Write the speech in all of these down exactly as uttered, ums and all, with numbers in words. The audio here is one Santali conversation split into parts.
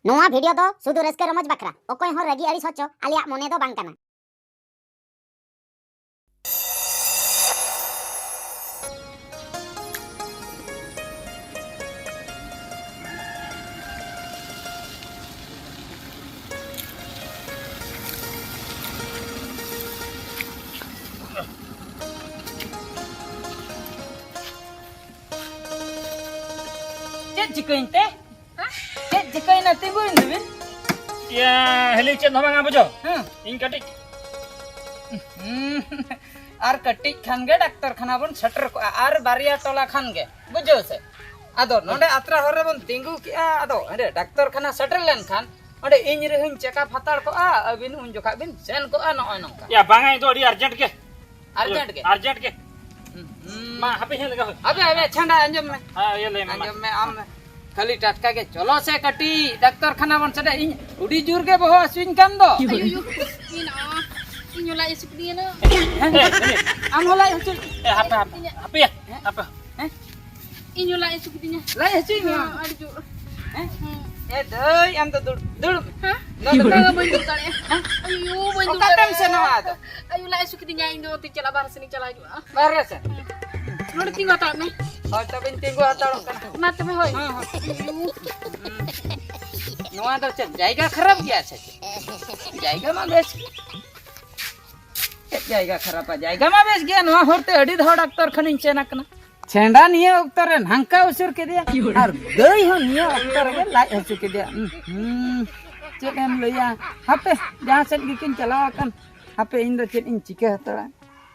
ᱱᱚᱣᱟ ᱵᱷᱤᱰᱤᱭᱳ ᱫᱚ ᱥᱩᱫᱷᱩ ᱨᱟᱹᱥᱠᱟᱹ ᱨᱚᱢᱚᱡᱽ ᱵᱟᱠᱷᱨᱟ, ᱚᱠᱚᱭ ᱦᱚᱸ ᱨᱟᱹᱜᱤ ᱟᱹᱲᱤᱥ ᱦᱚᱪᱚ ᱟᱞᱮᱭᱟᱜ ᱢᱚᱱᱮ ᱫᱚ ᱵᱟᱝ ᱠᱟᱱᱟ᱾ ᱪᱮᱫ ᱪᱤᱠᱟᱹᱭᱮᱱ ᱛᱮ? ᱪᱮᱫ ᱪᱤᱠᱟᱹᱭᱮᱱᱟ? ᱛᱤᱸᱜᱩᱭᱮᱱ ᱫᱚᱵᱤᱱ? ᱤᱭᱟᱹ, ᱦᱤᱞᱤ, ᱪᱮᱫ ᱦᱚᱸ ᱵᱟᱝᱟ, ᱵᱩᱡᱷᱟᱹᱣ᱾ ᱦᱮᱸ᱾ ᱤᱧ ᱠᱟᱹᱴᱤᱡ ᱦᱩᱸ᱾ ᱟᱨ ᱠᱟᱹᱴᱤᱡ ᱠᱷᱟᱱ ᱜᱮ ᱰᱟᱠᱛᱚᱨ ᱠᱷᱟᱱᱟ ᱵᱚᱱ ᱥᱮᱴᱮᱨ ᱠᱚᱜᱼᱟ, ᱟᱨ ᱵᱟᱨᱭᱟ ᱴᱚᱞᱟ ᱠᱷᱟᱱ ᱜᱮ, ᱵᱩᱡᱷᱟᱹᱣ ᱥᱮ? ᱟᱫᱚ ᱱᱚᱰᱮ ᱟᱛᱨᱟ ᱦᱚᱨ ᱨᱮᱵᱚᱱ ᱛᱤᱸᱜᱩ ᱠᱮᱜᱼᱟ, ᱟᱫᱚ ᱚᱸᱰᱮ ᱰᱟᱠᱛᱚᱨ ᱠᱷᱟᱱᱟ ᱥᱮᱴᱮᱨ ᱞᱮᱱᱠᱷᱟᱱ ᱚᱸᱰᱮ ᱤᱧ ᱨᱮᱦᱚᱸᱧ ᱪᱮᱠᱟᱯ ᱦᱟᱛᱟᱲ ᱠᱚᱜᱼᱟ, ᱟᱹᱵᱤᱱ ᱩᱱ ᱡᱚᱠᱷᱟᱜ ᱵᱤᱱ ᱥᱮᱱ ᱠᱚᱜᱼᱟ, ᱱᱚᱜᱼᱚᱭ ᱱᱚᱝᱠᱟ᱾ ᱭᱟ, ᱵᱟᱝᱟ, ᱤᱧ ᱫᱚ ᱟᱹᱰᱤ ᱟᱨᱡᱮᱱᱴ ᱜᱮ᱾ ᱟᱨᱡᱮᱱᱴ ᱜᱮ? ᱟᱨᱡᱮᱱᱴ ᱜᱮ᱾ ᱦᱩᱸ, ᱦᱩᱸ᱾ ᱢᱟ, ᱦᱟᱯᱮ ᱦᱮᱸ ᱞᱮᱜᱟ ᱦᱳᱭ᱾ ᱟᱵᱮ, ᱟᱵᱮ, ᱪᱷᱟᱸᱰᱟ, ᱟᱸᱡᱚᱢ ᱢᱮ᱾ ᱦᱮᱸ, ᱤᱭᱟᱹ ᱞᱟᱹᱭ ᱢᱮ, ᱢᱟ᱾ ᱟᱸᱡᱚᱢ ᱢᱮ, ᱟᱢ ᱠᱷᱟᱹᱞᱤ ᱴᱟᱴᱠᱟ ᱜᱮ ᱪᱚᱞᱚ ᱥᱮ ᱠᱟᱹᱴᱤᱡ ᱰᱟᱠᱛᱚᱨ ᱠᱷᱟᱱᱟ ᱵᱚᱱ ᱥᱮᱱᱚᱜᱼᱟ, ᱤᱧ ᱟᱹᱰᱤ ᱡᱳᱨ ᱜᱮ ᱵᱚᱦᱚᱜ ᱦᱟᱹᱥᱩᱧ ᱠᱟᱱ ᱫᱚ᱾ ᱟᱭᱳ, ᱟᱭᱳ, ᱤᱧ, ᱟ, ᱤᱧ ᱦᱚᱸ ᱞᱟᱡ ᱦᱟᱹᱥᱩ ᱠᱤᱫᱤᱧᱟ ᱱᱟ᱾ ᱦᱮᱸ? ᱟᱢ ᱦᱚᱸ ᱞᱟᱡ ᱦᱟᱹᱥᱩ? ᱮ, ᱦᱟᱯᱮ, ᱦᱟᱯᱮ, ᱤᱧᱟᱹᱜ ᱦᱟᱯᱮ, ᱦᱮᱸ? ᱦᱟᱯᱮ᱾ ᱦᱮᱸ? ᱤᱧ ᱦᱚᱸ ᱞᱟᱡ ᱦᱟᱹᱥᱩ ᱠᱤᱫᱤᱧᱟ᱾ ᱞᱟᱡ ᱦᱟᱹᱥᱩᱭᱮᱫ ᱢᱮᱭᱟ? ᱦᱮᱸ, ᱟᱹᱰᱤ ᱡᱳᱨ᱾ ᱦᱮᱸ? ᱦᱮᱸ᱾ ᱮ ᱫᱟᱹᱭ, ᱟᱢ ᱫᱚ ᱫᱩᱲᱩᱵ, ᱫᱩᱲᱩᱵ ᱢᱮ᱾ ᱦᱮᱸ? ᱫᱩᱲᱩᱵ ᱢᱮ᱾ ᱵᱟᱝᱟ, ᱵᱟᱹᱧ ᱫᱩᱲᱩᱵ ᱫᱟᱲᱮᱭᱟᱜᱼᱟ᱾ ᱦᱮᱸ? ᱟᱭᱳ, ᱵᱟᱹᱧ ᱫᱩᱲᱩᱵ ᱚᱠᱟᱛᱮᱢ ᱫᱟᱲᱮᱭᱟᱜᱼᱟ᱾ ᱥᱮᱱᱚᱜᱼᱟ ᱟᱫᱚ? ᱟᱭᱳ, ᱞᱟᱡ ᱦᱟᱹᱥᱩ ᱠᱤᱫᱤᱧᱟ, ᱤᱧ ᱫᱚ ᱚᱱᱛᱮᱧ ᱪᱟᱞᱟᱜᱼᱟ, ᱵᱟᱦᱨᱮ ᱥᱮᱱᱤᱧ ᱪᱟᱞᱟᱣ ᱦᱤᱡᱩᱜᱼᱟ᱾ ᱵᱟᱦᱨᱮ ᱥᱮᱱ? ᱦᱮᱸ᱾ ᱱᱚᱰᱮ ᱛᱤᱸᱜᱩ ᱦᱟᱛᱟᱲᱚᱜ ᱢᱮ᱾ ᱦᱳᱭ, ᱛᱚᱵᱮᱧ ᱛᱤᱸᱜᱩ ᱦᱟᱛᱟᱲᱚᱜ ᱠᱟᱱᱟ᱾ ᱢᱟ ᱛᱚᱵᱮ, ᱦᱳᱭ᱾ ᱦᱮᱸ, ᱦᱮᱸ᱾ ᱟᱭᱳ᱾ ᱱᱚᱣᱟ ᱫᱚ ᱪᱮᱫ ᱡᱟᱭᱜᱟ ᱠᱷᱟᱨᱟᱯ ᱜᱮᱭᱟ ᱥᱮ ᱪᱮᱫ? ᱡᱟᱭᱜᱟ ᱢᱟ ᱵᱮᱥ ᱜᱮ᱾ ᱪᱮᱫ ᱡᱟᱭᱜᱟ ᱠᱷᱟᱨᱟᱯᱟ? ᱡᱟᱭᱜᱟ ᱢᱟ ᱵᱮᱥ ᱜᱮᱭᱟ᱾ ᱱᱚᱣᱟ ᱦᱚᱨ ᱛᱮ ᱟᱹᱰᱤ ᱫᱷᱟᱣ ᱰᱟᱠᱛᱚᱨ ᱠᱷᱟᱱᱤᱧ ᱥᱮᱱ ᱟᱠᱟᱱᱟ᱾ ᱪᱷᱮᱸᱰᱟ ᱱᱤᱭᱟᱹ ᱚᱠᱛᱚ ᱨᱮ ᱱᱷᱟᱝᱠᱟ ᱩᱥᱩᱨ ᱠᱮᱫᱮᱭᱟ, ᱟᱨ ᱫᱟᱹᱭ ᱦᱚᱸ ᱱᱤᱭᱟᱹ ᱚᱠᱛᱚ ᱨᱮᱜᱮ ᱞᱟᱡ ᱦᱟᱹᱥᱩ ᱠᱮᱫᱮᱭᱟ᱾ ᱩᱸ, ᱦᱩᱸ, ᱪᱮᱫ ᱮᱢ ᱞᱟᱹᱭᱟ? ᱦᱟᱯᱮ, ᱡᱟᱦᱟᱸ ᱥᱮᱫ ᱜᱮᱠᱤᱱ ᱪᱟᱞᱟᱣ ᱟᱠᱟᱱ, ᱦᱟᱯᱮ, ᱤᱧ ᱫᱚ ᱪᱮᱫ ᱤᱧ ᱪᱤᱠᱟᱹ ᱦᱟᱛᱟᱲᱟ?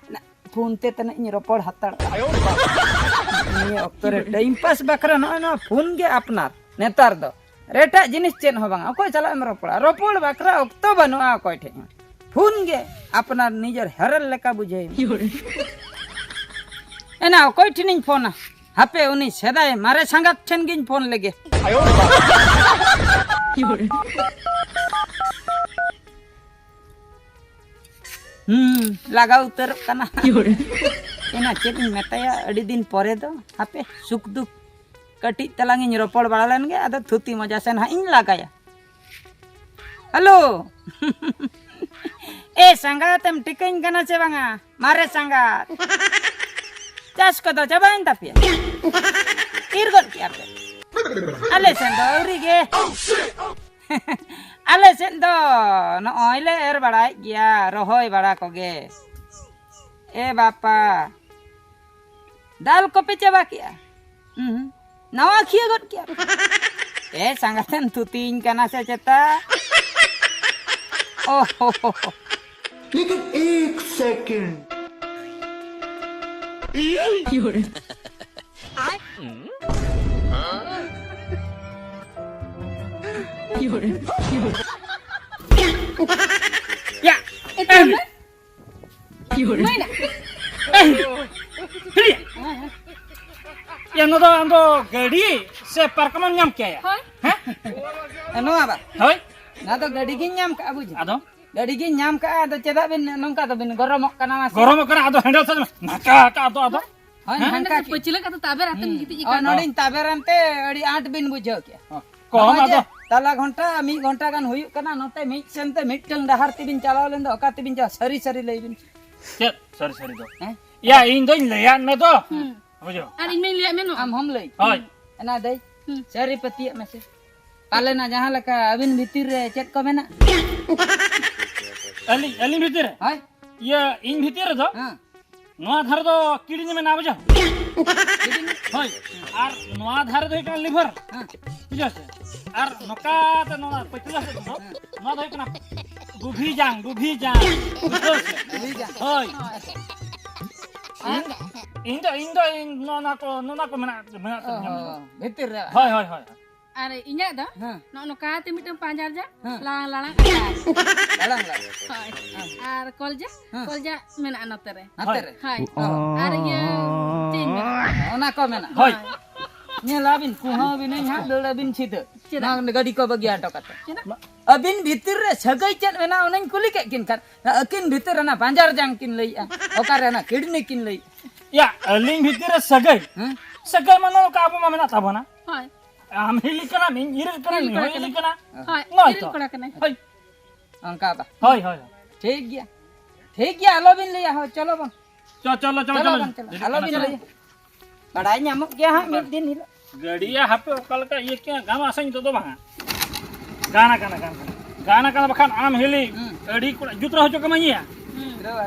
ᱱᱟ, ᱯᱷᱳᱱ ᱛᱮ ᱛᱟᱱᱟᱜ ᱤᱧ ᱨᱚᱯᱚᱲ ᱦᱟᱛᱟᱲᱚᱜᱼᱟ᱾ ᱱᱤᱭᱟᱹ ᱚᱠᱛᱚ ᱨᱮ ᱴᱟᱭᱤᱢ ᱯᱟᱥ ᱵᱟᱠᱷᱨᱟ ᱱᱚᱜᱼᱚᱭ ᱱᱚᱣᱟ ᱯᱷᱳᱱ ᱜᱮ ᱟᱯᱱᱟᱨ ᱱᱮᱛᱟᱨ ᱫᱚ᱾ ᱟᱨ ᱮᱴᱟᱜ ᱡᱤᱱᱤᱥ ᱪᱮᱫ ᱦᱚᱸ ᱵᱟᱝᱟ᱾ ᱚᱠᱚᱭ ᱥᱟᱞᱟᱜ ᱮᱢ ᱨᱚᱯᱚᱲᱟ? ᱨᱚᱯᱚᱲ ᱵᱟᱠᱷᱨᱟ ᱚᱠᱛᱚ ᱵᱟᱹᱱᱩᱜᱼᱟ ᱚᱠᱚᱭ ᱴᱷᱮᱡ ᱦᱚᱸ᱾ ᱯᱷᱳᱱ ᱜᱮ ᱟᱯᱱᱟᱨ ᱱᱤᱡᱮᱨ ᱦᱮᱨᱮᱞ ᱞᱮᱠᱟ ᱵᱩᱡᱷᱟᱹᱣ ᱢᱮ᱾ ᱮᱱᱟ ᱚᱠᱚᱭ ᱴᱷᱮᱱᱤᱧ ᱯᱷᱳᱱᱟ? ᱦᱟᱯᱮ, ᱩᱱᱤ ᱥᱮᱫᱟᱭ ᱢᱟᱨᱮ ᱥᱟᱸᱜᱟᱛ ᱴᱷᱮᱱ ᱜᱤᱧ ᱯᱷᱳᱱ ᱞᱮᱜᱮ᱾ ᱦᱩᱸ, ᱞᱟᱜᱟᱣ ᱩᱛᱟᱹᱨᱚᱜ ᱠᱟᱱᱟ᱾ ᱮᱱᱟ ᱪᱮᱫ ᱤᱧ ᱢᱮᱛᱟᱭᱟ, ᱟᱹᱰᱤ ᱫᱤᱱ ᱯᱚᱨᱮ ᱫᱚ᱾ ᱦᱟᱯᱮ, ᱥᱩᱠ ᱫᱩᱠ ᱠᱟᱹᱴᱤᱡ ᱛᱟᱞᱟᱝ ᱤᱧ ᱨᱚᱯᱚᱲ ᱵᱟᱲᱟ ᱞᱮᱱ ᱜᱮ, ᱟᱫᱚ ᱛᱷᱩᱛᱤ ᱢᱚᱡᱟ ᱥᱮᱱ ᱦᱟᱸᱜ ᱤᱧ ᱞᱟᱜᱟᱭᱟ᱾ ᱦᱮᱞᱳ᱾ ᱮ ᱥᱟᱸᱜᱟᱛ, ᱮᱢ ᱴᱷᱤᱠᱟᱹᱧ ᱠᱟᱱᱟ ᱥᱮ ᱵᱟᱝᱟ? ᱢᱟᱨᱮ ᱥᱟᱸᱜᱟᱛ, ᱪᱟᱥ ᱠᱚᱫᱚ ᱪᱟᱵᱟᱭᱮᱱ ᱛᱟᱯᱮᱭᱟ? ᱤᱨ ᱜᱚᱫ ᱠᱮᱜᱼᱟ ᱯᱮ? ᱟᱞᱮ ᱥᱮᱱ ᱫᱚ ᱟᱹᱣᱨᱤ ᱜᱮ᱾ ᱟᱞᱮ ᱥᱮᱫ ᱫᱚ ᱱᱚᱜᱼᱚᱭ ᱞᱮ ᱮᱨ ᱵᱟᱲᱟᱭᱮᱫ ᱜᱮᱭᱟ, ᱨᱚᱦᱚᱭ ᱵᱟᱲᱟ ᱠᱚᱜᱮ᱾ ᱮ ᱵᱟᱯᱟ, ᱫᱟᱞ ᱠᱚᱯᱮ ᱪᱟᱵᱟ ᱠᱮᱜᱼᱟ? ᱩᱸᱦᱩ᱾ ᱱᱟᱣᱟ ᱠᱷᱤᱭᱟᱹ ᱜᱚᱫ ᱠᱮᱜᱼᱟ ᱯᱮ? ᱮ ᱥᱟᱸᱜᱟᱛᱮᱢ ᱛᱷᱩᱛᱤᱧ ᱠᱟᱱᱟ ᱥᱮ ᱪᱮᱛᱟ? ᱳ ᱦᱳ ᱦᱳ ᱦᱳ᱾ ᱞᱮᱠᱤᱱ ᱮᱠ ᱥᱮᱠᱮᱱᱰ᱾ ᱭᱟ᱾ ᱮᱛᱚᱢ ᱢᱮ᱾ ᱢᱟᱹᱭᱱᱟ᱾ ᱦᱤᱲᱤᱭᱟ᱾ ᱭᱟ, ᱱᱚᱣᱟ ᱫᱚ ᱟᱢ ᱫᱚ ᱜᱟᱹᱰᱤ ᱥᱮ ᱯᱟᱨᱠᱚᱢ ᱮᱢ ᱧᱟᱢ ᱠᱮᱭᱟ? ᱦᱳᱭ᱾ ᱦᱮᱸ? ᱱᱚᱣᱟ ᱵᱟ? ᱦᱳᱭ᱾ ᱱᱚᱣᱟ ᱫᱚ ᱜᱟᱹᱰᱤ ᱜᱤᱧ ᱧᱟᱢ ᱠᱟᱜᱼᱟ, ᱵᱩᱡᱷᱟᱹᱣ᱾ ᱟᱫᱚ? ᱜᱟᱹᱰᱤ ᱜᱤᱧ ᱧᱟᱢ ᱠᱟᱜᱼᱟ, ᱟᱫᱚ ᱪᱮᱫᱟᱜ ᱵᱤᱱ ᱱᱚᱝᱠᱟ ᱫᱚᱵᱤᱱ ᱜᱚᱨᱚᱢᱚᱜ ᱠᱟᱱᱟ ᱢᱟᱥᱮ? ᱜᱚᱨᱚᱢᱚᱜ ᱠᱟᱱᱟ, ᱟᱫᱚ ᱦᱮᱸᱰᱮᱞ ᱥᱮᱫ ᱱᱟᱠᱟ ᱠᱟᱜ ᱫᱚ ᱟᱫᱚ᱾ ᱦᱳᱭ, ᱦᱮᱸ? ᱦᱟᱱᱠᱟ ᱱᱚᱰᱮ ᱠᱤ? ᱯᱟᱹᱪᱷᱞᱟᱹ ᱠᱟᱛᱮ ᱛᱟᱵᱮᱨ ᱟᱛᱮᱢ ᱦᱩᱸ᱾ ᱜᱤᱛᱤᱡ ᱚ, ᱟᱠᱟᱱ ᱫᱚ᱾ ᱱᱚᱰᱮᱧ ᱛᱟᱵᱮᱨ ᱟᱱᱛᱮ ᱟᱹᱰᱤ ᱟᱸᱴ ᱵᱤᱱ ᱵᱩᱡᱷᱟᱹᱣ ᱠᱮᱜᱼᱟ᱾ ᱚ, ᱠᱚᱢ ᱱᱚᱜᱼᱚᱭ ᱡᱮ ᱟᱫᱚ᱾ ᱛᱟᱞᱟ ᱜᱷᱚᱱᱴᱟ, ᱢᱤᱫ ᱜᱷᱚᱱᱴᱟ ᱜᱟᱱ ᱦᱩᱭᱩᱜ ᱠᱟᱱᱟ, ᱱᱚᱛᱮ ᱢᱤᱫ ᱥᱮᱱ ᱛᱮ ᱢᱤᱫᱴᱟᱝ ᱰᱟᱦᱟᱨ ᱛᱮᱵᱤᱱ ᱪᱟᱞᱟᱣ ᱞᱮᱱ ᱫᱚ, ᱚᱠᱟ ᱛᱮᱵᱤᱱ ᱪᱟᱞᱟᱣ? ᱥᱟᱹᱨᱤ ᱥᱟᱹᱨᱤ ᱞᱟᱹᱭ ᱵᱤᱱ᱾ ᱪᱮᱫ ᱥᱟᱹᱨᱤ ᱥᱟᱹᱨᱤ ᱫᱚ? ᱦᱮᱸ? ᱭᱟ, ᱤᱧ ᱫᱚᱧ ᱞᱟᱹᱭᱟᱫ ᱢᱮ ᱫᱚ᱾ ᱦᱩᱸ᱾ ᱵᱩᱡᱷᱟᱹᱣ? ᱟᱨ ᱤᱧ ᱢᱟᱧ ᱞᱟᱹᱭᱟᱫ ᱢᱮ ᱱᱚᱣᱟ᱾ ᱟᱢ ᱦᱚᱢ ᱞᱟᱹᱭ? ᱦᱳᱭ᱾ ᱮᱱᱟ ᱫᱟᱹᱭ, ᱦᱩᱸ᱾ ᱥᱟᱹᱨᱤ ᱯᱟᱹᱛᱭᱟᱹᱜ ᱢᱮᱥᱮ᱾ ᱯᱟᱞᱮᱱᱟ ᱡᱟᱦᱟᱸ ᱞᱮᱠᱟ ᱟᱹᱵᱤᱱ ᱵᱷᱤᱛᱤᱨ ᱨᱮ ᱪᱮᱫ ᱠᱚ ᱢᱮᱱᱟᱜ? ᱟᱹᱞᱤᱧ, ᱟᱹᱞᱤᱧ ᱵᱷᱤᱛᱤᱨ ᱨᱮ? ᱦᱳᱭ᱾ ᱤᱭᱟᱹ, ᱤᱧ ᱵᱷᱤᱛᱤᱨ ᱨᱮᱫᱚ? ᱦᱮᱸ᱾ ᱱᱚᱣᱟ ᱫᱷᱟᱨᱮ ᱫᱚ ᱠᱤᱰᱱᱤ ᱢᱮᱱᱟᱜᱼᱟ, ᱵᱩᱡᱷᱟᱹᱣ? ᱦᱳᱭ᱾ ᱟᱨ ᱱᱚᱣᱟ ᱫᱷᱟᱨᱮ ᱫᱚ ᱦᱩᱭᱩᱜ ᱠᱟᱱᱟ ᱞᱤᱵᱷᱟᱨ᱾ ᱦᱮᱸ᱾ ᱵᱩᱡᱷᱟᱹᱣ ᱥᱮ? ᱟᱨ ᱱᱚᱝᱠᱟ ᱛᱮ ᱱᱚᱣᱟ ᱯᱟᱹᱪᱞᱟᱹ ᱥᱮᱫ ᱫᱚ, ᱦᱮᱸ᱾ ᱱᱚᱣᱟ ᱫᱚ ᱦᱩᱭᱩᱜ ᱠᱟᱱᱟ ᱜᱩᱵᱷᱤ ᱡᱟᱝ, ᱜᱩᱵᱷᱤ ᱡᱟᱝ᱾ ᱵᱩᱡᱷᱟᱹᱣ ᱥᱮ? ᱜᱩᱵᱷᱤ ᱡᱟᱝ᱾ ᱦᱳᱭ᱾ ᱟᱨ ᱤᱧ, ᱤᱧ ᱫᱚ, ᱤᱧ ᱫᱚ, ᱤᱧ ᱱᱚᱜᱼᱚ ᱱᱚᱣᱟ ᱠᱚ, ᱱᱚᱜᱼᱚ ᱱᱚᱣᱟ ᱠᱚ ᱢᱮᱱᱟᱜ, ᱢᱮᱱᱟᱜ ᱛᱤᱧᱟ᱾ ᱚ, ᱵᱷᱤᱛᱤᱨ ᱨᱮ᱾ ᱦᱳᱭ, ᱦᱳᱭ, ᱦᱳᱭ᱾ ᱟᱨ ᱤᱧᱟᱹᱜ ᱫᱚ ᱦᱮᱸ᱾ ᱱᱚᱜᱼᱚ ᱱᱚᱝᱠᱟ ᱛᱮ ᱢᱤᱫᱴᱟᱝ ᱯᱟᱸᱡᱟᱨ ᱡᱟᱝ, ᱦᱮᱸ᱾ ᱞᱟᱲᱟᱝ, ᱞᱟᱲᱟᱝ ᱟᱠᱟᱫ᱾ ᱞᱟᱲᱟᱝ, ᱞᱟᱲᱟᱝ᱾ ᱦᱳᱭ᱾ ᱦᱮᱸ᱾ ᱟᱨ ᱠᱚᱞᱡᱟ, ᱦᱮᱸ᱾ ᱠᱚᱞᱡᱟ ᱢᱮᱱᱟᱜᱼᱟ ᱱᱚᱛᱮ ᱨᱮ᱾ ᱱᱚᱛᱮ ᱨᱮ? ᱦᱳᱭ᱾ ᱚ᱾ ᱟᱨ ᱤᱭᱟᱹ, ᱪᱮᱫ ᱤᱧ ᱢᱮᱱᱟ? ᱚᱱᱟ ᱠᱚ ᱢᱮᱱᱟᱜᱼᱟ᱾ ᱦᱳᱭ᱾ ᱧᱮᱞᱟᱵᱤᱱ, ᱠᱩᱦᱟᱹ ᱵᱤᱱᱟᱹᱧ ᱦᱟᱸᱜ, ᱫᱟᱹᱲ ᱟᱹᱵᱤᱱ ᱪᱷᱤᱛᱟᱹ᱾ ᱪᱮᱫᱟᱜ? ᱱᱚᱣᱟ ᱜᱟᱹᱰᱤ ᱠᱚ ᱵᱟᱹᱜᱤ ᱦᱚᱴᱚ ᱠᱟᱛᱮ᱾ ᱪᱮᱫᱟᱜ? ᱟᱹᱵᱤᱱ ᱵᱷᱤᱛᱤᱨ ᱨᱮ ᱥᱟᱹᱜᱟᱹᱭ ᱪᱮᱫ ᱢᱮᱱᱟᱜᱼᱟ, ᱚᱱᱟᱧ ᱠᱩᱞᱤ ᱠᱮᱫ ᱠᱤᱱ ᱠᱷᱟᱱ, ᱟᱹᱠᱤᱱ ᱵᱷᱤᱛᱤᱨ ᱨᱮᱱᱟᱜ ᱯᱟᱸᱡᱟᱨ ᱡᱟᱝ ᱠᱤᱱ ᱞᱟᱹᱭᱮᱜᱼᱟ᱾ ᱚᱠᱟᱨᱮ ᱚᱱᱟ ᱠᱤᱰᱱᱤ ᱠᱤᱱ ᱞᱟᱹᱭᱮᱜᱼᱟ? ᱭᱟ, ᱟᱹᱞᱤᱧ ᱵᱷᱤᱛᱤᱨ ᱨᱮ ᱥᱟᱹᱜᱟᱹᱭ? ᱦᱮᱸ? ᱥᱟᱹᱜᱟᱹᱭ ᱢᱟ ᱱᱚᱝᱠᱟ ᱟᱵᱚ ᱢᱟ ᱢᱮᱱᱟᱜ ᱛᱟᱵᱚᱱᱟ᱾ ᱦᱳᱭ᱾ ᱟᱢ ᱦᱤᱞᱤ ᱠᱟᱱᱟᱢ, ᱤᱧ ᱤᱨᱤᱞ ᱠᱟᱱᱟ, ᱦᱤᱞᱤ ᱱᱩᱭ ᱠᱚᱲᱟ ᱦᱚᱸ ᱦᱤᱞᱤ ᱠᱟᱱᱟ᱾ ᱠᱟᱱᱟ᱾ ᱦᱳᱭ, ᱱᱚᱜᱼᱚᱭ ᱤᱨᱤᱞ ᱛᱚ᱾ ᱠᱚᱲᱟ ᱠᱟᱱᱟᱭ᱾ ᱦᱳᱭ᱾ ᱚᱱᱠᱟ ᱫᱚ᱾ ᱦᱳᱭ, ᱦᱳᱭ, ᱦᱳᱭ᱾ ᱴᱷᱤᱠ ᱜᱮᱭᱟ, ᱴᱷᱤᱠ ᱜᱮᱭᱟ, ᱟᱞᱚ ᱵᱤᱱ ᱞᱟᱹᱭᱟ, ᱦᱳᱭ, ᱪᱚᱞᱚ ᱵᱟᱝ᱾ ᱪᱚ, ᱪᱚᱞᱚ, ᱪᱚᱞᱚ, ᱪᱚᱞᱚ ᱪᱚᱞᱚ᱾ ᱵᱟᱝ, ᱪᱚᱞᱚ, ᱟᱞᱚ ᱵᱤᱱ ᱞᱟᱹᱭᱟ᱾ ᱵᱟᱲᱟᱭ ᱧᱟᱢᱚᱜ ᱜᱮᱭᱟ ᱦᱟᱸᱜ ᱢᱤᱫ ᱫᱤᱱ ᱦᱤᱞᱳᱜ᱾ ᱜᱟᱹᱰᱤᱭᱟ ᱦᱟᱯᱮ ᱚᱠᱟ ᱞᱮᱠᱟ ᱤᱭᱟᱹ ᱠᱮᱜᱼᱟ, ᱜᱟᱱᱚᱜ ᱟᱥᱮ ᱱᱤᱛᱚᱜ ᱫᱚ ᱵᱟᱝᱟ᱾ ᱜᱟᱱ ᱟᱠᱟᱱᱟ, ᱜᱟᱱ ᱟᱠᱟᱱᱟ᱾ ᱜᱟᱱ ᱟᱠᱟᱱᱟ, ᱵᱟᱠᱷᱟᱱ ᱟᱢ ᱦᱤᱞᱤ ᱦᱩᱸ᱾ ᱟᱹᱰᱤ ᱠᱚᱲᱟ ᱡᱩᱛ ᱨᱮ ᱦᱚᱪᱚ ᱠᱟᱢᱟ ᱤᱭᱟᱹ᱾ ᱦᱩᱸ᱾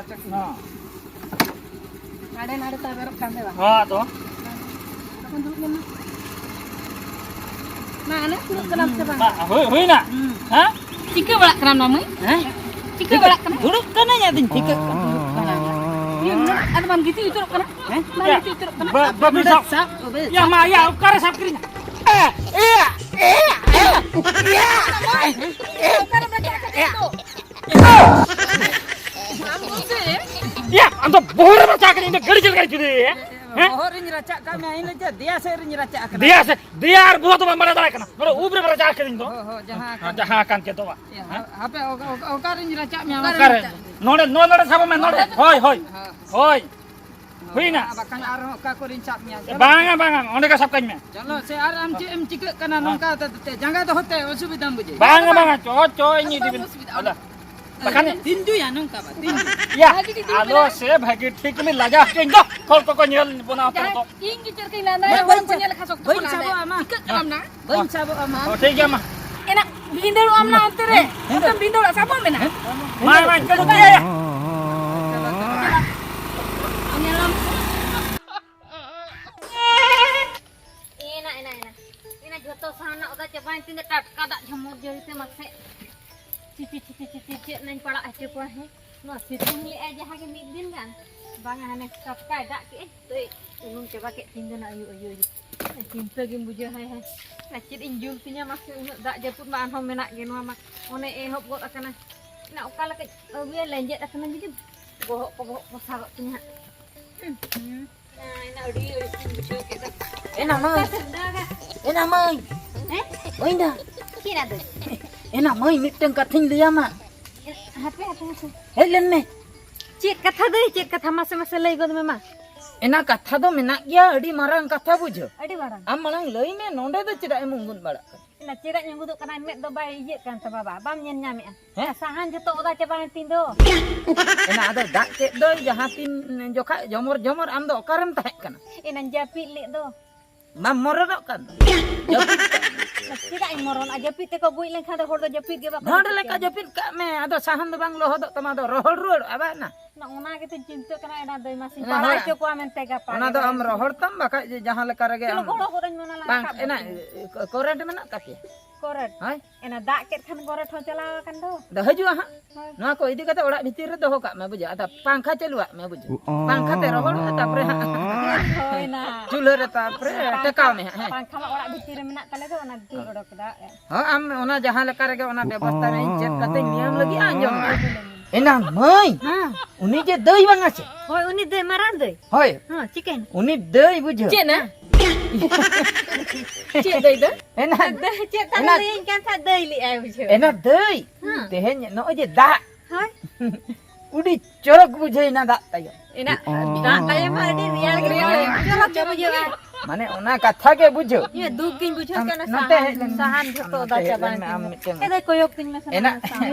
ᱦᱚᱸ᱾ ᱦᱟᱸᱰᱮ ᱱᱟᱰᱮ ᱛᱟᱵᱮᱨᱚᱜ ᱠᱟᱱ ᱫᱚ ᱵᱟᱝ? ᱦᱚᱸ, ᱟᱫᱚ᱾ ᱛᱚᱠᱷᱚᱱ ᱫᱩᱲᱩᱵ ᱞᱮᱱᱟ᱾ ᱢᱟ, ᱦᱟᱱᱮ ᱫᱩᱲᱩᱵ ᱠᱟᱱᱟᱢ ᱥᱮ ᱵᱟᱝ? ᱵᱟ, ᱦᱩᱭ, ᱦᱩᱭᱱᱟ? ᱦᱩᱸ᱾ ᱦᱮᱸ? ᱪᱤᱠᱟᱹ ᱵᱟᱲᱟᱜ ᱠᱟᱱᱟᱢ ᱱᱟ ᱢᱟᱹᱭ? ᱦᱮᱸ? ᱪᱤᱠᱟᱹ ᱵᱟᱲᱟᱜ ᱠᱟᱱᱟ? ᱫᱩᱲᱩᱵ ᱠᱟᱹᱱᱟᱹᱧ, ᱟᱫᱚᱧ ᱪᱤᱠᱟᱹᱜ ᱠᱟᱱᱟ? ᱫᱩᱲᱩᱵ ᱠᱟᱱᱟ᱾ ᱤᱭᱟᱹ, ᱟᱫᱚ ᱵᱟᱢ ᱜᱤᱛᱤᱡ ᱩᱛᱟᱹᱨᱚᱜ ᱠᱟᱱᱟ? ᱦᱮᱸ? ᱵᱟᱢ ᱜᱤᱛᱤᱡ ᱩᱛᱟᱹᱨᱚᱜ ᱠᱟᱱᱟ? ᱵᱟ-, ᱵᱟᱹᱵᱤ ᱥᱟᱵ᱾ ᱥᱟᱵ, ᱵᱟᱹᱵᱤ ᱭᱟ, ᱥᱟᱵ᱾ ᱢᱟ, ᱭᱟ, ᱚᱠᱟᱨᱮ ᱥᱟᱵ ᱠᱤᱨᱤᱧᱟ? ᱮ, ᱮ, ᱮ, ᱮ, ᱮ, ᱮ᱾ ᱚᱠᱟᱨᱮᱢ ᱨᱟᱪᱟᱜ ᱠᱟᱫᱮᱭᱟ ᱫᱚ? ᱟᱢ ᱫᱚ ᱥᱮ? ᱭᱟ, ᱟᱢ ᱫᱚ ᱵᱚᱦᱚᱜ ᱨᱮ ᱨᱟᱪᱟᱜ ᱠᱟᱫᱤᱧ ᱫᱚ, ᱜᱟᱹᱰᱤ ᱪᱮᱫ ᱞᱮᱠᱟ ᱪᱩᱫᱤ, ᱦᱮᱸ? ᱵᱚᱦᱚᱜ ᱨᱤᱧ ᱨᱟᱪᱟᱜ ᱠᱟᱜ ᱢᱮᱭᱟ, ᱤᱧ ᱞᱟᱹᱭ ᱠᱮᱫᱟ, ᱫᱮᱭᱟ ᱥᱮᱫ ᱨᱤᱧ ᱨᱟᱪᱟᱜ ᱠᱟᱫᱟ᱾ ᱫᱮᱭᱟ ᱥᱮᱫ, ᱫᱮᱭᱟ ᱟᱨ ᱵᱚᱦᱚᱜ ᱫᱚ ᱵᱟᱢ ᱵᱟᱲᱟᱭ ᱫᱟᱲᱮᱭᱟᱜ ᱠᱟᱱᱟ᱾ ᱱᱚᱰᱮ ᱩᱵ ᱨᱮᱢ ᱨᱟᱪᱟᱜ ᱠᱟᱫᱤᱧ ᱫᱚ᱾ ᱦᱳᱭ, ᱦᱳᱭ, ᱡᱟᱦᱟᱸ ᱠᱟᱱ᱾ ᱡᱟᱦᱟᱸ ᱠᱟᱱ ᱠᱮᱫ ᱫᱚ᱾ ᱭᱟ, ᱦᱮᱸ? ᱦᱟᱯᱮ, ᱚᱠᱟ, ᱚᱠᱟ, ᱚᱠᱟᱨᱤᱧ ᱨᱟᱪᱟᱜ ᱢᱮᱭᱟ? ᱚᱠᱟᱨᱮ? ᱱᱚᱰᱮ, ᱱᱚᱰᱮ, ᱱᱚᱰᱮ ᱥᱟᱵ ᱢᱮ, ᱱᱚᱰᱮ᱾ ᱦᱳᱭ, ᱦᱳᱭ, ᱦᱳᱭ᱾ ᱦᱩᱭᱱᱟ? ᱵᱟᱠᱷᱟᱱ ᱟᱨᱦᱚᱸ ᱚᱠᱟ ᱠᱚᱨᱮᱧ ᱥᱟᱵ ᱢᱮᱭᱟ? ᱵᱟᱝᱟ, ᱵᱟᱝᱟ, ᱚᱸᱰᱮ ᱜᱮ ᱥᱟᱵ ᱠᱟᱹᱧ ᱢᱮ᱾ ᱪᱚᱞᱚ ᱥᱮ, ᱟᱨ ᱟᱢ ᱪᱮᱫ ᱮᱢ ᱪᱤᱠᱟᱹᱜ ᱠᱟᱱᱟ? ᱦᱮᱸ᱾ ᱱᱚᱝᱠᱟ ᱛᱮ, ᱛᱮ ᱡᱟᱸᱜᱟ ᱫᱚᱦᱚ ᱛᱮ ᱚᱥᱩᱵᱤᱫᱷᱟᱢ ᱵᱩᱡᱷᱟᱹᱣᱟ? ᱵᱟᱝᱟ, ᱵᱟᱝᱟ, ᱪᱚ, ᱪᱚ, ᱤᱧ ᱤᱫᱤ ᱵᱤᱱ᱾ ᱚᱥᱩᱵᱤᱫᱷᱟ᱾ ᱟᱞᱚ᱾ ᱵᱟᱠᱷᱟᱱ ᱛᱤᱸᱡᱩᱭᱟ ᱱᱚᱝᱠᱟ ᱵᱟ, ᱛᱤᱸᱡᱩ᱾ ᱭᱟ, ᱵᱷᱟᱜᱤ ᱴᱷᱤᱠ ᱟᱞᱚ ᱫᱩᱲᱩᱵ ᱥᱮ ᱵᱷᱟᱜᱤ ᱴᱷᱤᱠ ᱞᱮ ᱞᱟᱡᱟᱣ ᱦᱚᱪᱚᱧ ᱫᱚ᱾ ᱦᱚᱲ ᱠᱚᱠᱚ ᱧᱮᱞ ᱵᱚᱱᱟ ᱟᱯᱮ ᱫᱚ᱾ ᱤᱧ ᱜᱮ ᱪᱮᱫ ᱞᱮᱠᱟᱧ ᱞᱟᱸᱫᱟᱭᱟ, ᱵᱟᱹᱧ ᱦᱚᱲ ᱠᱚ ᱧᱮᱞ ᱞᱮᱠᱷᱟᱱ ᱥᱚᱠᱛᱚ ᱠᱚ ᱵᱟᱹᱧ ᱞᱟᱸᱫᱟᱭᱟ᱾ ᱥᱟᱵᱚᱜᱼᱟ, ᱢᱟ᱾ ᱪᱤᱠᱟᱹᱜ ᱠᱟᱱᱟᱢ ᱱᱟ? ᱵᱟᱹᱧ ᱥᱟᱵᱚᱜᱼᱟ, ᱢᱟ᱾ ᱚ, ᱴᱷᱤᱠ ᱜᱮᱭᱟ, ᱢᱟ᱾ ᱮᱱᱟ ᱵᱷᱤᱸᱫᱟᱹᱲᱚᱜ ᱟᱢ ᱱᱟ ᱚᱱᱛᱮ ᱨᱮ᱾ ᱦᱮᱸ᱾ ᱚᱱᱛᱮᱢ ᱵᱷᱤᱸᱫᱟᱹᱲᱚᱜᱼᱟ, ᱥᱟᱵᱚᱜ ᱢᱮ ᱱᱟ᱾ ᱢᱟ, ᱢᱟ, ᱤᱱᱠᱟᱹ ᱫᱚ ᱪᱮᱫ? ᱧᱮᱞᱟᱢ᱾ ᱮᱱᱟ, ᱮᱱᱟ, ᱮᱱᱟ᱾ ᱮᱱᱟ ᱡᱷᱚᱛᱚ ᱥᱟᱦᱟᱱ ᱨᱮᱱᱟᱜ ᱚᱫᱟ ᱪᱟᱵᱟᱭᱮᱱ ᱛᱤᱧ ᱫᱚ, ᱴᱟᱴᱠᱟ ᱫᱟᱜ ᱡᱷᱚᱢᱚᱨ ᱡᱟᱹᱲᱤ ᱛᱮ ᱢᱟᱥᱮ᱾ ᱪᱤ, ᱪᱤ, ᱪᱤ, ᱪᱤ, ᱪᱤ, ᱪᱮᱫ ᱱᱟᱧ ᱯᱟᱲᱟᱜ ᱦᱚᱪᱚ ᱠᱚᱣᱟ, ᱦᱮᱸ? ᱱᱚᱣᱟ ᱥᱤᱛᱩᱝ ᱞᱮᱜᱼᱟᱭ ᱡᱟᱦᱟᱸ ᱜᱮ ᱢᱤᱫ ᱫᱤᱱ ᱜᱟᱱ, ᱵᱟᱝᱟ ᱦᱟᱱᱮ ᱴᱟᱴᱠᱟᱭ ᱫᱟᱜ ᱠᱮᱜᱼᱟᱭ, ᱛᱚᱭ ᱩᱱᱩᱢ ᱪᱟᱵᱟ ᱠᱮᱫ ᱛᱤᱧ ᱫᱚ ᱱᱟ, ᱟᱭᱩ, ᱟᱭᱩ, ᱟᱭᱩ᱾ ᱪᱤᱱᱛᱟᱹ ᱜᱮᱢ ᱵᱩᱡᱷᱟᱹᱣᱟ, ᱦᱟᱭ, ᱦᱟᱭ᱾ ᱟᱨ ᱪᱮᱫ ᱤᱧ ᱡᱩᱞ ᱛᱤᱧᱟ ᱢᱟᱥᱮ, ᱩᱱᱟᱹᱜ ᱫᱟᱜ ᱡᱟᱹᱯᱩᱫ ᱢᱟ ᱟᱨᱦᱚᱸ ᱢᱮᱱᱟᱜ ᱜᱮ, ᱱᱚᱣᱟ ᱢᱟ ᱚᱱᱮ ᱮᱦᱚᱵ ᱜᱚᱫ ᱟᱠᱟᱱᱟ᱾ ᱚᱱᱟ ᱚᱠᱟ ᱞᱮᱠᱟᱧ ᱟᱹᱜᱩᱭᱟ, ᱞᱮᱸᱡᱮᱫ ᱟᱠᱟᱱᱟ, ᱡᱩᱫᱤ ᱵᱚᱦᱚᱜ ᱠᱚ, ᱵᱚᱦᱚᱜ ᱠᱚ ᱥᱟᱵᱚᱜ ᱛᱤᱧᱟ ᱦᱟᱸᱜ᱾ ᱦᱩᱸ, ᱦᱩᱸ᱾ ᱟᱭᱢᱟ᱾ ᱚᱠᱟ ᱥᱮᱫ ᱫᱟᱜᱟ? ᱮᱱᱟ ᱢᱟᱹᱭ᱾ ᱦᱮᱸ? ᱦᱳᱭᱱᱟ᱾ ᱪᱮᱫ ᱟᱫᱚ? ᱮᱱᱟ ᱢᱟᱹᱭ, ᱢᱤᱫᱴᱟᱝ ᱠᱟᱛᱷᱟᱧ ᱞᱟᱹᱭᱟᱢᱟ᱾ ᱦᱟᱯᱮ, ᱦᱟᱯᱮ, ᱦᱟᱯᱮ᱾ ᱦᱮᱡ ᱞᱮᱱ ᱢᱮ᱾ ᱪᱮᱫ ᱠᱟᱛᱷᱟ ᱫᱟᱹᱭ, ᱪᱮᱫ ᱠᱟᱛᱷᱟ? ᱢᱟᱥᱮ, ᱢᱟᱥᱮ ᱞᱟᱹᱭ ᱜᱚᱫ ᱢᱮ ᱢᱟ᱾ ᱮᱱᱟ ᱠᱟᱛᱷᱟ ᱫᱚ ᱢᱮᱱᱟᱜ ᱜᱮᱭᱟ, ᱟᱹᱰᱤ ᱢᱟᱨᱟᱝ ᱠᱟᱛᱷᱟ ᱵᱩᱡᱷᱟᱹᱣ᱾ ᱟᱹᱰᱤ ᱢᱟᱨᱟᱝ᱾ ᱟᱢ ᱢᱟᱲᱟᱝ ᱞᱟᱹᱭ ᱢᱮ, ᱱᱚᱸᱰᱮ ᱫᱚ ᱪᱮᱫᱟᱜ ᱮᱢ ᱩᱸᱜᱩᱫ ᱵᱟᱲᱟᱜ ᱠᱟᱱᱟ? ᱮᱱᱟ ᱪᱮᱫᱟᱜ ᱧᱩᱸᱜᱩᱫᱚᱜ ᱠᱟᱱᱟ? ᱢᱮᱫ ᱫᱚ ᱵᱟᱭ ᱤᱭᱟᱹᱜ ᱠᱟᱱ ᱛᱟᱢᱟ ᱵᱟ, ᱵᱟᱢ ᱧᱮᱞ ᱧᱟᱢᱮᱜᱼᱟ? ᱦᱮᱸ? ᱥᱟᱦᱟᱱ ᱡᱷᱚᱛᱚ ᱚᱫᱟ ᱪᱟᱵᱟᱭᱮᱱ ᱛᱤᱧ ᱫᱚ᱾ ᱮᱱᱟ ᱟᱫᱚ ᱫᱟᱜ ᱠᱮᱫ ᱫᱚᱭ ᱡᱟᱦᱟᱸ ᱛᱤᱱ ᱡᱚᱠᱷᱟᱡ ᱡᱚᱢᱚᱨ ᱡᱚᱢᱚᱨ, ᱟᱢ ᱫᱚ ᱚᱠᱟᱨᱮᱢ ᱛᱟᱦᱮᱸ ᱠᱟᱱᱟ? ᱮᱱᱟᱧ ᱡᱟᱹᱯᱤᱫ ᱞᱮᱫ ᱫᱚ᱾ ᱵᱟᱢ ᱢᱚᱨᱚᱱᱚᱜ ᱠᱟᱱ ᱫᱚ? ᱡᱟᱹᱯᱤᱫ ᱠᱟᱜ ᱢᱮ᱾ ᱪᱮᱫᱟᱜ ᱤᱧ ᱢᱚᱨᱚᱱᱟ? ᱡᱟᱹᱯᱤᱫ ᱛᱮᱠᱚ ᱜᱩᱡ ᱞᱮᱱᱠᱷᱟᱱ ᱫᱚ ᱦᱚᱲ ᱫᱚ ᱡᱟᱹᱯᱤᱫ ᱜᱮ ᱵᱟᱠᱚ ᱰᱷᱚᱸᱰ ᱡᱟᱹᱯᱤᱫ ᱞᱮᱠᱟ ᱠᱟᱱᱟ᱾ ᱡᱟᱹᱯᱤᱫ ᱠᱟᱜ ᱢᱮ, ᱟᱫᱚ ᱥᱟᱦᱟᱱ ᱫᱚ ᱵᱟᱝ ᱞᱚᱦᱚᱫᱚᱜ ᱛᱟᱢᱟ, ᱟᱫᱚ ᱨᱚᱦᱚᱲ ᱨᱩᱣᱟᱹᱲᱚᱜᱼᱟ ᱵᱟᱝ ᱱᱟ? ᱚᱱᱟ ᱜᱮᱛᱚᱧ ᱪᱤᱱᱛᱟᱹᱜ ᱠᱟᱱᱟ, ᱮᱱᱟ ᱫᱟᱹᱭ ᱢᱟᱥᱤᱧ ᱚᱱᱟ ᱯᱟᱲᱟᱣ ᱦᱚᱲ, ᱦᱚᱪᱚ ᱠᱚᱣᱟ ᱢᱮᱱᱛᱮ ᱜᱟᱯᱟ ᱚᱱᱟ ᱜᱮ ᱫᱚ ᱵᱟᱝ᱾ ᱟᱢ ᱨᱚᱦᱚᱲ ᱛᱟᱢ, ᱵᱟᱠᱷᱟᱡ ᱡᱟᱦᱟᱸ ᱞᱮᱠᱟ ᱨᱮᱜᱮ ᱪᱚᱞᱚ ᱟᱢ ᱜᱚᱲᱚ ᱜᱚᱲᱚᱧ ᱢᱮ ᱚᱱᱟ ᱞᱟᱝ ᱵᱟᱝ, ᱨᱟᱠᱟᱵ ᱮᱱᱟ, ᱠᱟᱛᱮ᱾ ᱠᱚᱨᱮᱱᱴ ᱢᱮᱱᱟᱜ ᱛᱟᱯᱮᱭᱟ? ᱠᱚᱨᱮᱱᱴ? ᱦᱳᱭ᱾ ᱮᱱᱟ ᱫᱟᱜ ᱠᱮᱫ ᱠᱷᱟᱱ ᱠᱚᱨᱮᱱᱴ ᱦᱚᱸ ᱪᱟᱞᱟᱣ ᱟᱠᱟᱱ ᱫᱚ᱾ ᱫᱚ ᱦᱤᱡᱩᱜᱼᱟ ᱦᱟᱸᱜ᱾ ᱦᱳᱭ᱾ ᱱᱚᱣᱟ ᱠᱚ ᱤᱫᱤ ᱠᱟᱛᱮ ᱚᱲᱟᱜ ᱵᱷᱤᱛᱤᱨ ᱨᱮ ᱫᱚᱦᱚ ᱠᱟᱜ ᱢᱮ, ᱵᱩᱡᱷᱟᱹᱣ? ᱟᱫᱚ ᱯᱟᱝᱠᱷᱟ ᱪᱟᱹᱞᱩᱣᱟᱜ ᱢᱮ, ᱵᱩᱡᱷᱟᱹᱣ? ᱯᱟᱝᱠᱷᱟ ᱛᱮ ᱨᱚᱦᱚᱲᱚᱜᱼᱟ, ᱛᱟᱯᱚᱨᱮ ᱦᱟᱸᱜ᱾ ᱦᱳᱭ ᱱᱟ᱾ ᱪᱩᱞᱦᱟᱹ ᱨᱮ ᱛᱟᱯᱚᱨᱮ ᱯᱟᱝᱠᱷᱟ, ᱴᱮᱠᱟᱣ ᱢᱮ ᱦᱟᱸᱜ, ᱦᱮᱸ᱾ ᱯᱟᱝᱠᱷᱟ ᱢᱟ ᱚᱲᱟᱜ ᱵᱷᱤᱛᱤᱨ ᱨᱮ ᱢᱮᱱᱟᱜ ᱛᱟᱞᱮ ᱫᱚ, ᱚᱱᱟ ᱫᱟᱹᱲ ᱚᱰᱚᱠ ᱫᱟ᱾ ᱦᱚᱸ, ᱟᱢ ᱚᱱᱟ ᱡᱟᱦᱟᱸ ᱞᱮᱠᱟ ᱨᱮᱜᱮ ᱚᱱᱟ ᱵᱮᱵᱚᱥᱛᱷᱟ ᱢᱮ, ᱤᱧ ᱪᱮᱫ ᱠᱟᱛᱮᱧ ᱱᱤᱭᱚᱢ ᱞᱟᱹᱜᱤᱫ ᱟᱸᱡᱚᱢ ᱢᱮ᱾ ᱮᱱᱟ ᱢᱟᱹᱭ, ᱦᱮᱸ᱾ ᱩᱱᱤ ᱡᱮ ᱫᱟᱹᱭ ᱵᱟᱝᱟ ᱪᱮ? ᱦᱳᱭ, ᱩᱱᱤ ᱫᱟᱹᱭ ᱢᱟᱨᱟᱝ ᱫᱟᱹᱭ᱾ ᱦᱳᱭ᱾ ᱦᱮᱸ, ᱪᱤᱠᱟᱹᱭᱮᱱᱟ? ᱩᱱᱤ ᱫᱟᱹᱭ ᱵᱩᱡᱷᱟᱹᱣ᱾ ᱪᱮᱫ ᱱᱟ? ᱪᱮᱫ ᱫᱟᱹᱭ ᱫᱚ? ᱮᱱᱟ, ᱫᱟᱹᱭ ᱪᱮᱫ ᱛᱟᱦᱞᱮ ᱮᱱᱟ, ᱞᱟᱹᱭᱟᱹᱧ ᱠᱟᱱ ᱛᱟᱦᱮᱸᱫ ᱫᱟᱹᱭ ᱞᱮᱜᱼᱟᱭ ᱵᱩᱡᱷᱟᱹᱣ᱾ ᱮᱱᱟ ᱫᱟᱹᱭ, ᱦᱮᱸ᱾ ᱛᱮᱦᱮᱧ ᱱᱚᱜᱼᱚᱭ ᱡᱮ ᱫᱟᱜ, ᱦᱳᱭ᱾ ᱩᱰᱤ ᱪᱚᱨᱚᱠ ᱵᱩᱡᱷᱟᱹᱣ ᱮᱱᱟ ᱫᱟᱜ ᱛᱟᱭᱚᱢ᱾ ᱮᱱᱟ ᱫᱟᱜ ᱛᱟᱭᱚᱢ ᱢᱟ ᱟᱹᱰᱤ ᱨᱮᱭᱟᱲ ᱜᱮ ᱨᱮᱭᱟᱲ ᱵᱩᱡᱷᱟᱹᱜᱼᱟ᱾ ᱜᱮ᱾ ᱪᱚᱨᱚᱠ ᱜᱮ ᱵᱩᱡᱷᱟᱹᱜᱼᱟ᱾ ᱢᱟᱱᱮ ᱚᱱᱟ ᱠᱟᱛᱷᱟ ᱜᱮ ᱵᱩᱡᱷᱟᱹᱣ᱾ ᱤᱧᱟᱹᱜ ᱫᱩᱠ ᱜᱤᱧ ᱵᱩᱡᱷᱟᱹᱣ ᱟᱢ ᱠᱟᱱᱟ, ᱱᱚᱛᱮ ᱥᱟᱦᱟᱱ, ᱦᱮᱡ ᱞᱮᱱ ᱢᱮ᱾ ᱥᱟᱦᱟᱱ ᱡᱷᱚᱛᱚ ᱟᱢ ᱚᱫᱟ ᱱᱚᱛᱮ ᱦᱮᱡ ᱪᱟᱵᱟᱭᱮᱱ ᱞᱮᱱ ᱢᱮ, ᱟᱢ ᱛᱤᱧᱟ᱾ ᱢᱤᱫᱴᱮᱱ ᱮ ᱫᱟᱹᱭ, ᱠᱚᱭᱚᱜ ᱛᱤᱧ ᱢᱮ ᱥᱮ ᱮᱱᱟ, ᱱᱚᱣᱟ ᱥᱟᱦᱟᱱ᱾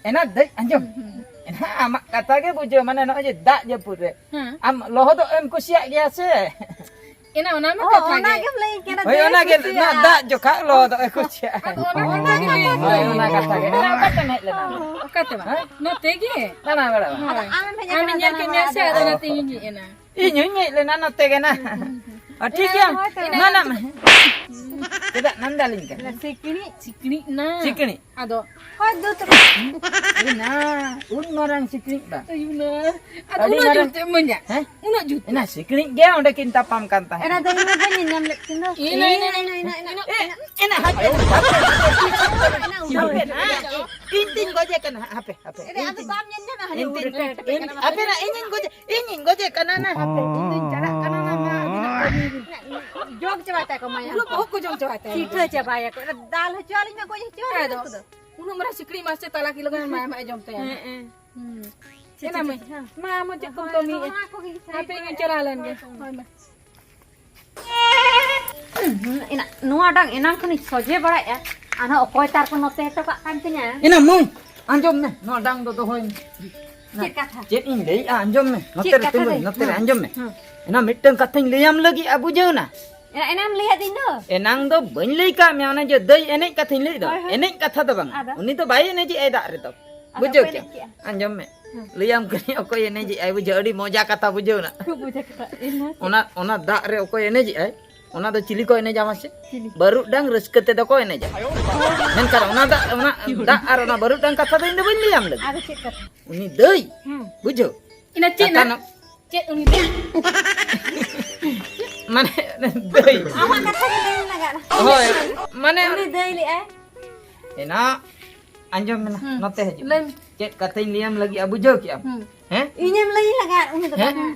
ᱮᱱᱟ ᱫᱟᱹᱭ, ᱟᱸᱡᱚᱢ᱾ ᱦᱩᱸ, ᱦᱩᱸ᱾ ᱮᱱᱟ ᱟᱢᱟᱜ ᱠᱟᱛᱷᱟ ᱜᱮ ᱵᱩᱡᱷᱟᱹᱣ, ᱢᱟᱱᱮ ᱱᱚᱜᱼᱚᱭ ᱡᱮ ᱫᱟᱜ ᱡᱟᱹᱯᱩᱫ ᱨᱮ ᱦᱮᱸ᱾ ᱟᱢ ᱞᱚᱦᱚᱫᱚᱜ ᱮᱢ ᱠᱩᱥᱤᱭᱟᱜ ᱜᱮᱭᱟ ᱥᱮ? ᱮᱱᱟ ᱚᱱᱟ ᱢᱟ ᱚ, ᱠᱟᱛᱷᱟ ᱚᱱᱟ ᱜᱮ᱾ ᱜᱮᱢ ᱞᱟᱹᱭ ᱠᱟᱱᱟ, ᱦᱳᱭ, ᱫᱟᱹᱭ ᱚᱱᱟ ᱜᱮ, ᱠᱩᱥᱤᱭᱟᱜᱼᱟ᱾ ᱱᱚᱣᱟ ᱫᱟᱜ ᱡᱚᱠᱷᱟᱜ ᱞᱚᱦᱚᱫᱚᱜ ᱮ ᱠᱩᱥᱤᱭᱟᱜᱼᱟ᱾ ᱟᱫᱚ ᱚᱱᱟ ᱠᱟᱛᱷᱟ ᱜᱮ ᱞᱟᱹᱭ ᱦᱳᱭ, ᱚᱱᱟ ᱠᱟᱛᱷᱟ ᱜᱮ᱾ ᱮᱱᱟ ᱚᱠᱟ ᱛᱮᱢ ᱦᱮᱡ ᱞᱮᱱᱟ? ᱚᱠᱟ ᱛᱮ ᱵᱟᱝ? ᱦᱮᱸ? ᱱᱚᱛᱮ ᱜᱮ᱾ ᱫᱟᱬᱟ ᱵᱟᱲᱟ ᱵᱟᱝ? ᱟᱫᱚ ᱦᱳᱭ᱾ ᱟᱢᱮᱢ ᱦᱮᱡ ᱟᱢᱤᱧ ᱟᱠᱟᱱᱟ ᱧᱮᱞ ᱠᱮᱫ ᱫᱟᱬᱟ ᱢᱮᱭᱟ ᱥᱮ, ᱵᱟᱲᱟ᱾ ᱟᱫᱚ ᱚᱱᱟᱛᱮ ᱤᱧ ᱦᱮᱡ ᱮᱱᱟ᱾ ᱤᱧ ᱦᱚᱸᱧ ᱦᱮᱡ ᱞᱮᱱᱟ ᱱᱚᱛᱮ ᱜᱮ ᱱᱟ᱾ ᱦᱩᱸ, ᱦᱩᱸ, ᱦᱩᱸ᱾ ᱟᱨ ᱴᱷᱤᱠ ᱮᱱᱟ ᱜᱮᱭᱟ᱾ ᱨᱚᱦᱚᱭ ᱛᱮ ᱢᱟ ᱮᱱᱟ ᱱᱟ ᱢᱟ᱾ ᱪᱮᱫᱟᱜ ᱱᱟᱢ ᱫᱟᱞᱤᱧ ᱠᱟᱱᱟ? ᱥᱤᱠᱲᱤᱡ᱾ ᱥᱤᱠᱲᱤᱡ ᱱᱟ᱾ ᱥᱤᱠᱲᱤᱡ᱾ ᱟᱫᱚ ᱦᱳᱭ ᱫᱩ ᱛᱟᱠᱚ᱾ ᱮ ᱱᱟ, ᱩᱱ ᱢᱟᱨᱟᱝ ᱥᱤᱠᱲᱤᱡ ᱵᱟ᱾ ᱟᱭᱩ ᱱᱟ᱾ ᱟᱫᱚ ᱟᱹᱰᱤ ᱩᱱᱟᱹᱜ ᱢᱟᱨᱟᱝ᱾ ᱡᱩᱛ ᱮᱢ ᱢᱮᱱᱟ? ᱦᱮᱸ? ᱩᱱᱟᱹᱜ ᱡᱩᱛ᱾ ᱮᱱᱟ ᱥᱤᱠᱲᱤᱡ ᱜᱮ ᱚᱸᱰᱮ ᱠᱤᱱ ᱛᱟᱯᱟᱢ ᱠᱟᱱ ᱛᱟᱦᱮᱸᱫ᱾ ᱮᱱᱟ ᱫᱚ ᱤᱧ ᱦᱚᱸ ᱵᱟᱹᱧ ᱧᱮᱞ ᱧᱟᱢ ᱞᱮᱫ ᱠᱤᱱ ᱫᱚ᱾ ᱮᱱᱟ, ᱮᱱᱟ, ᱮᱱᱟ, ᱮᱱᱟ, ᱮᱱᱟ᱾ ᱮ, ᱮᱱᱟ, ᱦᱟᱯᱮ, ᱦᱟᱯᱮ, ᱦᱟᱯᱮ, ᱦᱟᱯᱮ, ᱦᱟᱯᱮ, ᱤᱧ ᱛᱤᱧ ᱜᱚᱡᱮ ᱠᱟᱱᱟ, ᱦᱟᱯᱮ, ᱦᱟᱯᱮ, ᱮᱱᱟ ᱤᱧ ᱟᱫᱚ ᱛᱤᱧ, ᱵᱟᱢ ᱧᱮᱞ ᱧᱟᱢᱟ, ᱦᱟᱱᱮ ᱤᱧ ᱛᱤᱧ, ᱩᱰᱤ ᱴᱮᱴ ᱤᱧ, ᱠᱟᱱᱟ᱾ ᱦᱟᱯᱮ ᱱᱟ, ᱤᱧᱤᱧ ᱜᱚᱡᱮ, ᱤᱧᱤᱧ ᱜᱚᱡᱮ ᱠᱟᱱᱟ ᱱᱟ, ᱦᱟᱯᱮ, ᱤᱧ ᱫᱩᱧ ᱪᱟᱞᱟᱜ ᱠᱟᱱᱟ ᱱᱟ, ᱢᱟ, ᱟᱹᱵᱤᱱᱟᱜ ᱠᱟᱹᱢᱤ ᱵᱤᱱ᱾ ᱡᱚᱢ ᱪᱟᱵᱟᱭ ᱛᱟᱠᱚ ᱢᱟᱭᱟᱢ ᱯᱩᱨᱟᱹ ᱠᱚ᱾ ᱵᱚᱦᱚᱜ ᱠᱚ ᱡᱚᱢ ᱪᱟᱵᱟᱭ ᱛᱟᱭᱟ᱾ ᱪᱤᱴᱷᱟᱹ ᱪᱟᱵᱟᱭᱟᱠᱚ᱾ ᱮᱱᱟ ᱫᱟᱞ ᱦᱚᱪᱚ ᱟᱹᱞᱤᱧ ᱢᱮ, ᱜᱚᱡ ᱦᱚᱪᱚ ᱟᱹᱞᱤᱧ ᱟᱫᱚ ᱢᱮ ᱩᱱᱠᱩ ᱫᱚ᱾ ᱩᱱᱟᱹᱜ ᱢᱟᱨᱟᱝ ᱥᱤᱠᱲᱤᱡ ᱢᱟᱥᱮ ᱛᱟᱞᱟ ᱠᱤᱞᱳ ᱜᱟᱱ ᱢᱟᱭᱟᱢ ᱮ ᱡᱚᱢ ᱛᱟᱭᱟ᱾ ᱦᱮᱸ, ᱦᱮᱸ᱾ ᱦᱩᱸ᱾ ᱪᱮᱫ, ᱮᱱᱟ ᱪᱮᱫ, ᱢᱟᱹᱭ, ᱪᱮᱫ? ᱦᱮᱸ᱾ ᱢᱟ, ᱟᱢ ᱦᱚᱸ ᱪᱮᱫ ᱠᱚᱢ ᱦᱳᱭ, ᱠᱟᱹᱢᱤᱭᱮᱫᱼᱟ? ᱱᱚᱣᱟ ᱠᱚᱜᱮ ᱦᱟᱯᱮ ᱤᱧ ᱪᱟᱞᱟᱣ ᱞᱮᱱ ᱜᱮ᱾ ᱦᱳᱭ, ᱢᱟ᱾ ᱦᱩᱸ, ᱮᱱᱟ-, ᱱᱚᱣᱟ ᱰᱟᱝ ᱮᱱᱟᱝ ᱠᱷᱚᱱᱤᱧ ᱥᱚᱡᱷᱮ ᱵᱟᱲᱟᱭᱮᱫᱼᱟ, ᱟᱨᱦᱚᱸ ᱚᱠᱚᱭ ᱛᱟᱨ ᱠᱚ ᱱᱚᱛᱮ ᱦᱚᱴᱚ ᱠᱟᱜ ᱠᱟᱱ ᱛᱤᱧᱟ᱾ ᱮᱱᱟ ᱢᱟᱹᱭ, ᱟᱸᱡᱚᱢ ᱢᱮ, ᱱᱚᱣᱟ ᱰᱟᱝ ᱫᱚ ᱫᱚᱦᱚᱭ ᱢᱮ᱾ ᱪᱮᱫ ᱠᱟᱛᱷᱟ? ᱪᱮᱫ ᱤᱧ ᱞᱟᱹᱭᱮᱜᱼᱟ, ᱟᱸᱡᱚᱢ ᱢᱮ᱾ ᱱᱚᱛᱮ ᱪᱮᱫ ᱨᱮ ᱠᱟᱛᱷᱟ ᱛᱤᱸᱜᱩᱭ, ᱫᱚᱭ? ᱱᱚᱛᱮ ᱨᱮ ᱦᱩᱸ᱾ ᱟᱸᱡᱚᱢ ᱢᱮ᱾ ᱦᱩᱸ᱾ ᱮᱱᱟ ᱢᱤᱫᱴᱟᱝ ᱠᱟᱛᱷᱟᱧ ᱞᱟᱹᱭᱟᱢ ᱞᱟᱹᱜᱤᱫ, ᱟ, ᱵᱩᱡᱷᱟᱹᱣ ᱱᱟ? ᱮᱱᱟ-, ᱮᱱᱟᱢ ᱞᱟᱹᱭᱟᱫᱤᱧ ᱫᱚ᱾ ᱮᱱᱟᱝ ᱫᱚ ᱵᱟᱹᱧ ᱞᱟᱹᱭ ᱠᱟᱜ ᱢᱮᱭᱟ, ᱚᱱᱮ ᱡᱮ ᱫᱟᱹᱭ ᱮᱱᱮᱡ ᱠᱟᱛᱷᱟᱧ ᱞᱟᱹᱭ ᱫᱚ᱾ ᱦᱳᱭ, ᱦᱳᱭ᱾ ᱮᱱᱮᱡ ᱠᱟᱛᱷᱟ ᱫᱚ ᱵᱟᱝᱟ᱾ ᱟᱫᱚ? ᱩᱱᱤ ᱫᱚ ᱵᱟᱭ ᱮᱱᱮᱡᱮᱜᱼᱟᱭ ᱫᱟᱜ ᱨᱮᱫᱚ᱾ ᱟᱫᱚ ᱵᱩᱡᱷᱟᱹᱣ ᱚᱠᱚᱭ ᱠᱮᱜᱼᱟᱢ? ᱮᱱᱮᱡ ᱠᱮᱜᱼᱟ? ᱟᱸᱡᱚᱢ ᱢᱮ᱾ ᱦᱩᱸ᱾ ᱞᱟᱹᱭᱟᱢ ᱠᱟᱹᱱᱟᱹᱧ ᱚᱠᱚᱭ ᱮᱱᱮᱡᱮᱜᱼᱟᱭ, ᱵᱩᱡᱷᱟᱹᱣ? ᱟᱹᱰᱤ ᱢᱚᱡᱟ ᱠᱟᱛᱷᱟ, ᱵᱩᱡᱷᱟᱹᱣ ᱱᱟ? ᱠᱷᱩᱵ ᱢᱚᱡᱟ ᱠᱟᱛᱷᱟ᱾ ᱤᱧ ᱦᱚᱸ ᱚᱱᱟ, ᱚᱱᱟ ᱫᱟᱜ ᱨᱮ ᱚᱠᱚᱭ ᱮᱱᱮᱡᱮᱜᱼᱟᱭ, ᱚᱱᱟ ᱫᱚ ᱪᱤᱞᱤ ᱠᱚ ᱮᱱᱮᱡᱟ ᱢᱟᱥᱮ? ᱪᱤᱞᱤ? ᱵᱟᱹᱨᱩᱰᱟᱝ ᱨᱟᱹᱥᱠᱟᱹ ᱛᱮᱫᱚ ᱠᱚ ᱮᱱᱮᱡᱟ᱾ ᱢᱮᱱᱠᱷᱟᱱ ᱚᱱᱟ ᱫᱟᱜ, ᱚᱱᱟ ᱫᱟᱜ ᱟᱨ ᱚᱱᱟ ᱵᱟᱹᱨᱩᱰᱟᱝ ᱠᱟᱛᱷᱟ ᱫᱚ ᱤᱧ ᱫᱚ ᱵᱟᱹᱧ ᱞᱟᱹᱭᱟᱢ ᱞᱟᱹᱜᱤᱫ᱾ ᱟᱫᱚ ᱪᱮᱫ ᱠᱟᱛᱷᱟ? ᱩᱱᱤ ᱫᱟᱹᱭ, ᱦᱩᱸ᱾ ᱵᱩᱡᱷᱟᱹᱣ? ᱤᱱᱟᱹ ᱪᱮᱫ ᱠᱟᱛᱷᱟ ᱱᱟ? ᱱᱟ-, ᱪᱮᱫ ᱩᱱᱤ ᱫᱟᱹᱭ? ᱢᱟᱱᱮ, ᱫᱟᱹᱭ᱾ ᱟᱢᱟᱜ ᱠᱟᱛᱷᱟ ᱜᱮ ᱞᱟᱹᱭ ᱞᱟᱜᱟᱜᱼᱟ᱾ ᱦᱳᱭ, ᱢᱟᱱᱮ ᱩᱱᱤ ᱫᱟᱹᱭ ᱞᱮᱜᱼᱟᱭ᱾ ᱮᱱᱟ, ᱟᱸᱡᱚᱢ ᱢᱮ ᱱᱟ, ᱦᱩᱸ᱾ ᱱᱚᱛᱮ ᱦᱤᱡᱩᱜ ᱞᱟᱹᱭ ᱢᱮ᱾ ᱢᱮ᱾ ᱪᱮᱫ ᱠᱟᱛᱷᱟᱧ ᱞᱟᱹᱭᱟᱢ ᱞᱟᱹᱜᱤᱫ, ᱟ, ᱵᱩᱡᱷᱟᱹᱣ ᱠᱮᱜᱼᱟᱢ? ᱦᱩᱸ᱾ ᱦᱮᱸ? ᱤᱧᱮᱢ ᱞᱟᱹᱭ ᱞᱟᱜᱟᱜᱼᱟ, ᱩᱱᱤ ᱫᱚ ᱦᱮᱸ? ᱵᱟᱝᱟ᱾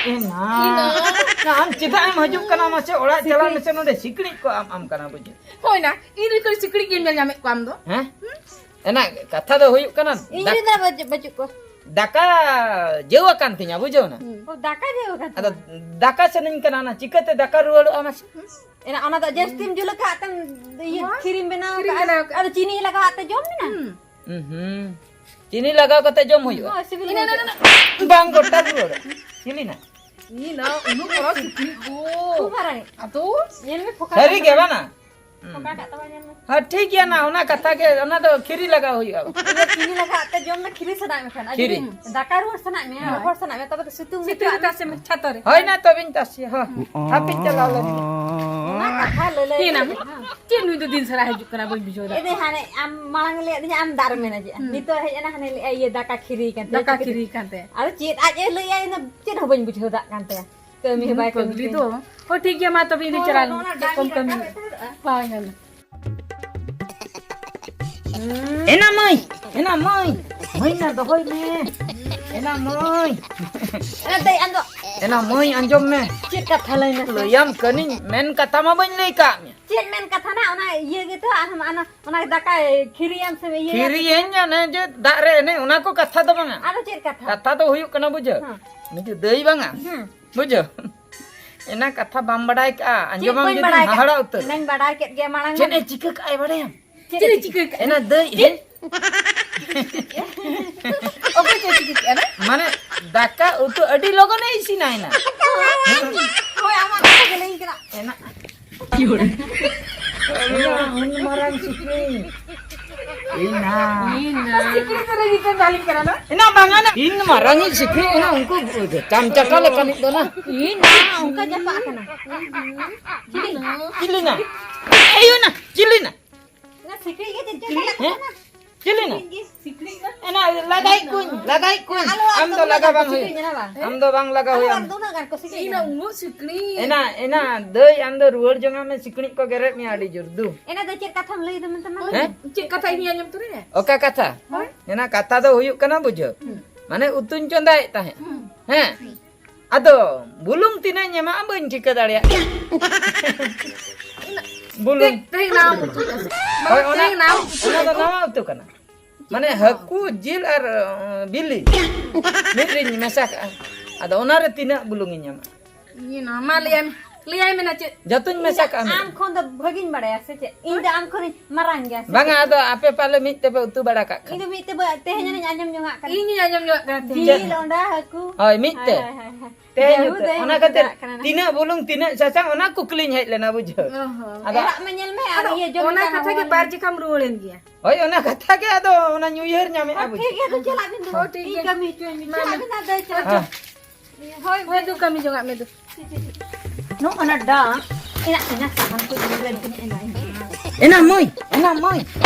ᱮ ᱱᱟ, ᱤᱧ ᱫᱚ ᱟᱢ ᱪᱮᱫᱟᱜ ᱮᱢ ᱦᱤᱡᱩᱜ ᱠᱟᱱᱟ? ᱢᱟᱥᱮ ᱚᱲᱟᱜ ᱪᱟᱞᱟᱣ ᱥᱤᱠᱲᱤᱡ᱾ ᱢᱮᱥᱮ, ᱱᱚᱰᱮ ᱥᱤᱠᱲᱤᱡ ᱠᱚ ᱟᱢ, ᱟᱢ ᱠᱟᱱᱟ, ᱵᱩᱡᱷᱟᱹᱣ? ᱦᱳᱭ ᱱᱟ, ᱤᱧ ᱨᱮ ᱠᱚ ᱥᱤᱠᱲᱤᱡ ᱜᱮᱢ ᱧᱮᱞ ᱧᱟᱢᱮᱫ ᱠᱚᱣᱟ ᱟᱢ ᱫᱚ᱾ ᱦᱮᱸ? ᱦᱩᱸ? ᱮᱱᱟ ᱠᱟᱛᱷᱟ ᱫᱚ ᱦᱩᱭᱩᱜ ᱠᱟᱱᱟ, ᱤᱧ ᱫᱟᱠ-, ᱨᱮ ᱫᱚ ᱵᱟᱹᱪᱩᱜ, ᱵᱟᱹᱪᱩᱜ ᱠᱚᱣᱟ᱾ ᱫᱟᱠᱟ ᱡᱟᱹᱣ ᱟᱠᱟᱱ ᱛᱤᱧᱟ, ᱵᱩᱡᱷᱟᱹᱣ ᱱᱟ? ᱦᱩᱸ᱾ ᱚ, ᱫᱟᱠᱟ ᱡᱟᱹᱣ ᱟᱠᱟᱱ ᱟᱫᱚ ᱛᱟᱢᱟ? ᱫᱟᱠᱟ ᱥᱟᱱᱟᱧ ᱠᱟᱱᱟ ᱱᱟ, ᱪᱤᱠᱟᱹᱛᱮ ᱫᱟᱠᱟ ᱨᱩᱣᱟᱹᱲᱚᱜᱼᱟ ᱢᱟᱥᱮ? ᱮᱱᱟ ᱚᱱᱟ ᱫᱚ ᱡᱟᱹᱥᱛᱤᱢ ᱡᱩᱞ ᱟᱠᱟᱫ ᱛᱮᱢ ᱤᱭᱟᱹ ᱦᱳᱭ᱾ ᱠᱷᱤᱨᱤᱢ ᱵᱮᱱᱟᱣ ᱠᱷᱤᱨᱤᱢ ᱟᱠᱟᱫᱼᱟ᱾ ᱵᱮᱱᱟᱣ ᱟᱠᱟᱫᱼᱟ᱾ ᱟᱫᱚ ᱪᱤᱱᱤ ᱞᱟᱜᱟᱣᱟᱜ ᱛᱮ ᱡᱚᱢ ᱢᱮ ᱱᱟ᱾ ᱦᱩᱸ᱾ ᱦᱩᱸ᱾ ᱪᱤᱱᱤ ᱞᱟᱜᱟᱣ ᱠᱟᱛᱮ ᱡᱚᱢ ᱦᱩᱭᱩᱜᱼᱟ? ᱦᱳᱭ, ᱥᱤᱵᱤᱞ ᱤᱱᱟᱹ, ᱜᱮ ᱤᱱᱟᱹ, ᱤᱱᱟᱹ᱾ ᱵᱟᱝ ᱜᱚᱴᱟ ᱨᱩᱣᱟᱹᱲᱟ᱾ ᱪᱤᱱᱤ ᱱᱟ᱾ ᱤᱱᱟᱹ, ᱩᱱᱟᱹᱜ ᱵᱚᱲᱚ ᱥᱤᱠᱲᱤᱡ ᱠᱚ᱾ ᱠᱷᱩᱵ ᱢᱟᱨᱟᱝ᱾ ᱟᱫᱚ? ᱧᱮᱞ ᱢᱮ, ᱯᱷᱚᱠᱟ ᱥᱟᱹᱨᱤ ᱠᱟᱜ ᱜᱮ ᱛᱟᱢᱟ᱾ ᱵᱟᱝᱟ? ᱯᱷᱚᱠᱟ ᱠᱟᱜ ᱛᱟᱢᱟ, ᱧᱮᱞ ᱢᱮ᱾ ᱦᱮᱸ, ᱴᱷᱤᱠ ᱜᱮᱭᱟ ᱱᱟ, ᱚᱱᱟ ᱠᱟᱛᱷᱟ ᱜᱮ, ᱚᱱᱟ ᱫᱚ ᱠᱷᱤᱨᱤ ᱞᱟᱜᱟᱣ ᱦᱩᱭᱩᱜᱼᱟ᱾ ᱤᱱᱟᱹ ᱪᱤᱱᱤ ᱞᱟᱜᱟᱣᱟᱜ ᱛᱮ ᱡᱚᱢ ᱢᱮ, ᱠᱷᱤᱨᱤ ᱥᱟᱱᱟᱭᱮᱫ ᱢᱮ ᱠᱷᱟᱱ᱾ ᱟᱨ ᱠᱷᱤᱨᱤ᱾ ᱡᱩᱫᱤ ᱫᱟᱠᱟ ᱨᱩᱣᱟᱹᱲ ᱥᱟᱱᱟᱭᱮᱫ ᱢᱮᱭᱟ, ᱦᱮᱸ᱾ ᱨᱚᱦᱚᱲ ᱥᱟᱱᱟᱭᱮᱫ ᱢᱮᱭᱟ, ᱛᱚᱵᱮ ᱫᱚ ᱥᱤᱛᱩᱝ ᱥᱤᱛᱩᱝ ᱢᱮ᱾ ᱨᱮ ᱛᱟᱥᱮ ᱢᱮ, ᱪᱷᱟᱛᱟ ᱨᱮ᱾ ᱦᱳᱭ ᱱᱟ, ᱛᱚᱵᱮᱧ ᱛᱟᱥᱮᱭᱟ, ᱦᱚᱸ᱾ ᱦᱟᱯᱮᱧ ᱪᱟᱞᱟᱣ ᱞᱮᱱ ᱜᱮ᱾ ᱚᱱᱟ ᱠᱟᱛᱷᱟ ᱞᱟᱹᱞᱟᱹᱭ ᱦᱮᱸ ᱱᱟ, ᱠᱟᱛᱮ, ᱦᱮᱸ᱾ ᱪᱮᱫ ᱱᱩᱭ ᱫᱚ ᱫᱤᱱ ᱥᱟᱨᱟ ᱦᱤᱡᱩᱜ ᱠᱟᱱᱟ, ᱵᱟᱹᱧ ᱵᱩᱡᱷᱟᱹᱣ ᱫᱟ᱾ ᱮ ᱫᱮ, ᱦᱟᱱᱮ ᱟᱢ ᱢᱟᱲᱟᱝ ᱞᱟᱹᱭᱟᱫ ᱫᱤᱧᱟ ᱟᱢ ᱫᱟᱜ ᱨᱮᱢ ᱮᱱᱮᱡᱮᱜᱼᱟ᱾ ᱦᱩᱸ᱾ ᱱᱤᱛᱚᱜ ᱦᱮᱡ ᱮᱱᱟ, ᱦᱟᱱᱮ ᱞᱟᱹᱭᱮᱜᱼᱟᱭ, ᱤᱭᱟᱹ, ᱫᱟᱠᱟ ᱠᱷᱤᱨᱤ ᱠᱟᱱ ᱛᱟᱭᱟ, ᱫᱟᱠᱟ ᱪᱤᱠᱟᱹ ᱠᱷᱤᱨᱤ ᱠᱟᱱ ᱛᱟᱭᱟ᱾ ᱟᱫᱚ ᱪᱮᱫ ᱟᱡ ᱮ ᱞᱟᱹᱭᱟ, ᱤᱧ ᱫᱚ ᱪᱮᱫ ᱦᱚᱸ ᱵᱟᱹᱧ ᱵᱩᱡᱷᱟᱹᱣ ᱫᱟᱜ ᱠᱟᱱ ᱛᱟᱭᱟ᱾ ᱠᱟᱹᱢᱤ ᱦᱚᱸ ᱵᱟᱭ ᱠᱟᱹᱢᱤ ᱯᱟᱹᱜᱽᱞᱤ ᱠᱟᱱᱟ᱾ ᱫᱚ᱾ ᱦᱳᱭ, ᱴᱷᱤᱠ ᱜᱮᱭᱟ, ᱢᱟ ᱛᱚᱵᱮ ᱤᱧ ᱫᱚ ᱦᱳᱭ, ᱪᱟᱞᱟᱣ ᱟᱫᱚ ᱞᱮᱱ ᱚᱱᱟ ᱜᱮ, ᱪᱮᱫ ᱠᱚᱢ ᱰᱟᱝ ᱠᱟᱹᱢᱤ? ᱨᱟᱠᱟᱵ ᱮᱫ ᱛᱟᱦᱮᱸᱫ᱾ ᱦᱳᱭ, ᱦᱳᱭ᱾ ᱮᱱᱟ ᱢᱟᱹᱭ, ᱮᱱᱟ ᱢᱟᱹᱭ, ᱢᱟᱹᱭ ᱱᱟ ᱫᱚᱦᱚᱭ ᱢᱮ᱾ ᱮᱱᱟ ᱢᱟᱹᱭ᱾ ᱮᱱᱟ ᱫᱟᱹᱭ, ᱟᱢ ᱫᱚ ᱮᱱᱟ ᱢᱟᱹᱭ, ᱟᱸᱡᱚᱢ ᱢᱮ᱾ ᱪᱮᱫ ᱠᱟᱛᱷᱟ ᱞᱟᱹᱭ ᱢᱮ ᱥᱮ? ᱞᱟᱹᱭᱟᱢ ᱠᱟᱹᱱᱤᱧ, ᱢᱮᱱ ᱠᱟᱛᱷᱟ ᱢᱟ ᱵᱟᱹᱧ ᱞᱟᱹᱭ ᱠᱟᱜ ᱢᱮᱭᱟ᱾ ᱪᱮᱫ ᱢᱮᱱ ᱠᱟᱛᱷᱟ ᱱᱟ? ᱚᱱᱟ ᱤᱭᱟᱹ ᱜᱮᱛᱚ, ᱟᱨ ᱚᱱᱟ, ᱚᱱᱟ ᱫᱟᱠᱟ ᱠᱷᱤᱨᱤᱭᱟᱢ ᱥᱮ ᱤᱭᱟᱹᱭᱟᱢ ᱥᱮ ᱠᱷᱤᱨᱤᱭᱟᱹᱧ, ᱚᱱᱮ ᱡᱮ ᱫᱟᱜ ᱨᱮ ᱮᱱᱮᱡ, ᱚᱱᱟ ᱠᱚ ᱠᱟᱛᱷᱟ ᱫᱚ ᱵᱟᱝᱟ᱾ ᱟᱫᱚ ᱪᱮᱫ ᱠᱟᱛᱷᱟ? ᱠᱟᱛᱷᱟ ᱫᱚ ᱦᱩᱭᱩᱜ ᱠᱟᱱᱟ, ᱵᱩᱡᱷᱟᱹᱣ? ᱦᱮᱸ᱾ ᱱᱩᱭ ᱫᱚ ᱫᱟᱹᱭ ᱵᱟᱝᱟ᱾ ᱦᱮᱸ᱾ ᱵᱩᱡᱷᱟᱹᱣ? ᱮᱱᱟ ᱠᱟᱛᱷᱟ ᱵᱟᱢ ᱵᱟᱰᱟᱭ ᱠᱟᱜᱼᱟ, ᱪᱮᱫ ᱟᱸᱡᱚᱢᱟᱢ ᱵᱟᱹᱧ ᱡᱩᱫᱤ ᱵᱟᱰᱟᱭ ᱠᱟᱜᱼᱟ? ᱦᱟᱦᱟᱲᱟ ᱩᱛᱟᱹᱨ᱾ ᱤᱧ ᱵᱟᱰᱟᱭ ᱠᱮᱫ ᱜᱮᱭᱟ ᱢᱟᱲᱟᱝ ᱪᱮᱫ ᱢᱟ᱾ ᱮ ᱪᱤᱠᱟᱹ ᱠᱟᱜᱼᱟᱭ ᱵᱟᱰᱟᱭᱟᱢ? ᱪᱮᱫ ᱮ ᱪᱤᱠᱟᱹ ᱠᱟᱜᱼᱟ? ᱮᱱᱟ ᱫᱟᱹᱭ, ᱦᱮᱸ? ᱚᱠᱚᱭ ᱪᱮᱫ ᱮ ᱪᱤᱠᱟᱹ ᱠᱟᱜᱼᱟ ᱱᱟ? ᱢᱟᱱᱮ ᱫᱟᱠᱟ ᱩᱛᱩ ᱟᱹᱰᱤ ᱞᱚᱜᱚᱱᱮ ᱤᱥᱤᱱᱟ ᱮᱱᱟ᱾ ᱦᱳᱭ, ᱟᱢᱟᱜ ᱠᱟᱛᱷᱟ ᱜᱮ ᱞᱟᱹᱭ ᱠᱟᱱᱟ᱾ ᱮᱱᱟ ᱩᱱ ᱢᱟᱨᱟᱝ ᱥᱤᱠᱲᱤ᱾ ᱤᱧ ᱱᱟ᱾ ᱤᱧ ᱱᱟ᱾ ᱥᱤᱠᱲᱤ ᱫᱚ ᱨᱟᱹᱜᱤ ᱛᱮ ᱵᱟᱹᱞᱤᱧ ᱠᱟᱱᱟ ᱱᱟ᱾ ᱮᱱᱟ ᱵᱟᱝᱟ ᱱᱟ᱾ ᱤᱧ ᱢᱟᱨᱟᱝ ᱤᱡ ᱥᱤᱠᱲᱤ ᱮᱱᱟ ᱩᱱᱠᱩ ᱪᱟᱢᱪᱟᱴᱟ ᱞᱮᱠᱟᱱᱤᱡ ᱫᱚ ᱱᱟ᱾ ᱤᱧ ᱱᱟ ᱚᱱᱠᱟ ᱡᱟᱯᱟᱜ ᱠᱟᱱᱟ᱾ ᱪᱤᱞᱤ? ᱪᱤᱞᱤ ᱱᱟ? ᱮᱭᱳ ᱱᱟ, ᱪᱤᱞᱤ ᱱᱟ? ᱚᱱᱟ ᱥᱤᱠᱲᱤᱡ ᱜᱮ ᱪᱮᱫ ᱪᱚ ᱦᱮᱸ? ᱪᱟᱞᱟᱜ ᱠᱟᱱᱟ᱾ ᱪᱤᱞᱤ ᱱᱟ? ᱥᱤᱠᱲᱤᱡ ᱜᱮ᱾ ᱥᱤᱠᱲᱤᱡ ᱫᱚ? ᱮᱱᱟ ᱞᱟᱜᱟᱭ ᱠᱩᱧ, ᱞᱟᱜᱟᱭ ᱠᱩᱧ᱾ ᱟᱞᱚ ᱟᱢ ᱫᱚ ᱩᱱᱟᱹᱜ ᱞᱟᱜᱟ ᱜᱟᱱ ᱵᱟᱝ ᱠᱚ ᱦᱩᱭᱩᱜ᱾ ᱥᱤᱠᱲᱤᱡ ᱢᱮᱱᱟᱜᱼᱟ ᱵᱟᱝ? ᱟᱢ ᱫᱚ ᱵᱟᱝ ᱞᱟᱜᱟ ᱟᱞᱚ ᱦᱩᱭᱩᱜ ᱟᱢ᱾ ᱩᱱᱟᱹᱜ ᱜᱟᱱ ᱠᱚ ᱥᱤᱠᱲᱤᱡ ᱤᱧ ᱫᱚ ᱢᱮᱱᱟᱜᱼᱟ᱾ ᱩᱱᱟᱹᱜ ᱥᱤᱠᱲᱤᱡ᱾ ᱮᱱᱟ, ᱮᱱᱟ, ᱫᱟᱹᱭ ᱟᱢ ᱫᱚ ᱨᱩᱣᱟᱹᱲ ᱡᱚᱝ ᱟᱢ ᱢᱮ, ᱥᱤᱠᱲᱤᱡ ᱠᱚ ᱜᱮᱨᱮᱫ ᱢᱮᱭᱟ ᱟᱹᱰᱤ ᱡᱳᱨ ᱫᱩ᱾ ᱮᱱᱟ ᱫᱚ ᱪᱮᱫ ᱠᱟᱛᱷᱟᱢ ᱞᱟᱹᱭ ᱫᱟ ᱢᱮᱱᱛᱮ ᱢᱟ ᱞᱟᱹᱭ ᱦᱮᱸ? ᱢᱮ? ᱪᱮᱫ ᱠᱟᱛᱷᱟ ᱤᱧ ᱟᱸᱡᱚᱢ ᱛᱚᱨᱟᱭᱟ? ᱚᱠᱟ ᱠᱟᱛᱷᱟ? ᱦᱳᱭ᱾ ᱮᱱᱟ ᱠᱟᱛᱷᱟ ᱫᱚ ᱦᱩᱭᱩᱜ ᱠᱟᱱᱟ ᱵᱩᱡᱷᱟᱹᱣ᱾ ᱦᱩᱸ᱾ ᱢᱟᱱᱮ ᱩᱛᱩᱧ ᱪᱚᱸᱫᱟᱭᱮᱫ ᱛᱟᱦᱮᱸᱫ᱾ ᱦᱩᱸ᱾ ᱦᱮᱸ? ᱟᱫᱚ ᱵᱩᱞᱩᱝ ᱛᱤᱱᱟᱹᱜ ᱤᱧ ᱮᱢᱟᱜᱼᱟ ᱵᱟᱹᱧ ᱴᱷᱤᱠᱟᱹ ᱫᱟᱲᱮᱭᱟᱜ ᱠᱟᱱᱟ᱾ ᱵᱩᱞᱩᱝ᱾ ᱛᱮᱦᱮᱧ ᱱᱟᱣᱟ ᱩᱛᱩ ᱠᱟᱱᱟ᱾ ᱦᱳᱭ, ᱚᱱᱟ, ᱛᱮᱦᱮᱧ ᱱᱟᱣᱟ ᱩᱛᱩ ᱚᱱᱟ ᱫᱚ ᱠᱟᱱᱟ᱾ ᱱᱟᱣᱟ ᱩᱛᱩ ᱠᱟᱱᱟ᱾ ᱢᱟᱱᱮ ᱦᱟᱹᱠᱩ, ᱡᱤᱞ ᱟᱨ, ᱟᱸ, ᱵᱤᱞᱤ ᱢᱤᱫ ᱨᱤᱧ ᱢᱮᱥᱟ ᱠᱟᱜᱼᱟ᱾ ᱟᱫᱚ ᱚᱱᱟᱨᱮ ᱛᱤᱱᱟᱹᱜ ᱵᱩᱞᱩᱝ ᱤᱧ ᱮᱢᱟ? ᱤᱧ ᱱᱚᱣᱟ ᱢᱟ ᱞᱟᱹᱭᱟᱭ ᱢᱮ᱾ ᱞᱟᱹᱭᱟᱭ ᱢᱮ ᱱᱟ ᱪᱮᱫ? ᱡᱚᱛᱚᱧ ᱢᱮᱥᱟ ᱠᱟᱜᱼᱟ ᱢᱤᱫ᱾ ᱟᱢ ᱠᱷᱚᱱ ᱫᱚ ᱵᱷᱟᱹᱜᱤᱧ ᱵᱟᱲᱟᱭᱟ ᱥᱮ ᱪᱮᱫ? ᱤᱧ ᱫᱚ ᱟᱢ ᱠᱷᱚᱱᱤᱧ ᱢᱟᱨᱟᱝ ᱜᱮᱭᱟ ᱥᱮ ᱵᱟᱝᱟ, ᱪᱮᱫ? ᱟᱫᱚ ᱟᱯᱮ ᱯᱟᱞᱮ ᱢᱤᱫ ᱛᱮᱯᱮ ᱩᱛᱩ ᱵᱟᱲᱟ ᱠᱟᱜ ᱠᱷᱟᱱ᱾ ᱤᱧ ᱫᱚ ᱢᱤᱫ ᱛᱮ ᱵᱟᱹ-, ᱛᱮᱦᱮᱧ ᱟᱹᱱᱤᱡ ᱟᱸᱡᱚᱢ ᱡᱚᱝᱟᱜ ᱠᱟᱱᱟ᱾ ᱤᱧ ᱦᱚᱸᱧ ᱟᱸᱡᱚᱢ ᱡᱚᱝᱟᱜ ᱠᱟᱱᱟ ᱛᱮᱦᱮᱧ᱾ ᱡᱤᱞ, ᱚᱸᱰᱟ, ᱦᱟᱹᱠᱩ᱾ ᱦᱳᱭ, ᱢᱤᱫ ᱛᱮ᱾ ᱦᱳᱭ, ᱦᱳᱭ, ᱦᱳᱭ, ᱦᱳᱭ᱾ ᱛᱮᱦᱮᱧ ᱡᱟᱹᱦᱩ ᱩᱛᱟᱹᱨ᱾ ᱫᱟᱹᱭ ᱚᱱᱟ ᱩᱛᱟᱹᱨ ᱠᱷᱟᱹᱛᱤᱨ ᱪᱟᱞᱟᱜ ᱠᱟᱱᱟ ᱱᱟ᱾ ᱛᱤᱱᱟᱹᱜ ᱵᱩᱞᱩᱝ, ᱛᱤᱱᱟᱹᱜ ᱥᱟᱥᱟᱝ, ᱚᱱᱟ ᱠᱩᱠᱞᱤᱧ ᱦᱮᱡ ᱞᱮᱱᱟ, ᱵᱩᱡᱷᱟᱹᱣ᱾ ᱚ ᱦᱚᱸ᱾ ᱟᱫᱚ ᱮᱨᱟᱜ ᱢᱮ ᱧᱮᱞ ᱢᱮ, ᱟᱨ ᱟᱫᱚ ᱤᱭᱟᱹ ᱡᱚᱢ ᱚᱱᱟ ᱞᱮᱠᱷᱟᱱ ᱠᱟᱛᱷᱟ ᱦᱚᱸ ᱜᱮ ᱵᱟᱨ ᱡᱚᱠᱷᱟᱢ ᱨᱩᱣᱟᱹᱲᱮᱱ ᱜᱮᱭᱟ᱾ ᱦᱳᱭ, ᱚᱱᱟ ᱠᱟᱛᱷᱟ ᱜᱮ ᱟᱫᱚ ᱚᱱᱟ ᱧᱩᱭᱦᱟᱹᱨ ᱧᱟᱢᱮᱫᱼᱟ, ᱟᱨ ᱵᱩᱡᱷᱟᱹᱣ᱾ ᱴᱷᱤᱠ ᱜᱮᱭᱟ, ᱟᱫᱚ ᱪᱟᱞᱟᱜ ᱵᱤᱱ ᱫᱚ᱾ ᱦᱳᱭ, ᱴᱷᱤᱠ ᱤᱧ ᱜᱮᱭᱟ᱾ ᱠᱟᱹᱢᱤ ᱦᱚᱪᱚᱭᱮᱫ ᱢᱮ᱾ ᱢᱟ, ᱪᱟᱞᱟᱜ ᱢᱟ᱾ ᱵᱤᱱ ᱟᱫᱚ ᱪᱟᱞᱟᱜ ᱦᱮᱸ᱾ ᱵᱤᱱ᱾ ᱦᱳᱭ, ᱦᱳᱭ, ᱫᱩ ᱠᱟᱹᱢᱤ ᱡᱚᱝᱟᱜ ᱢᱮ ᱫᱩ᱾ ᱱᱚᱜᱼᱚ ᱱᱟ ᱰᱟᱝ, ᱮᱱᱟ, ᱮᱱᱟ, ᱥᱟᱦᱟᱱ ᱠᱚ ᱡᱩᱞ ᱞᱮᱱ ᱛᱤᱧᱟ, ᱮᱱᱟ, ᱮᱱᱟ᱾ ᱮᱱᱟ ᱢᱟᱹᱭ, ᱮᱱᱟ ᱢᱟᱹᱭ᱾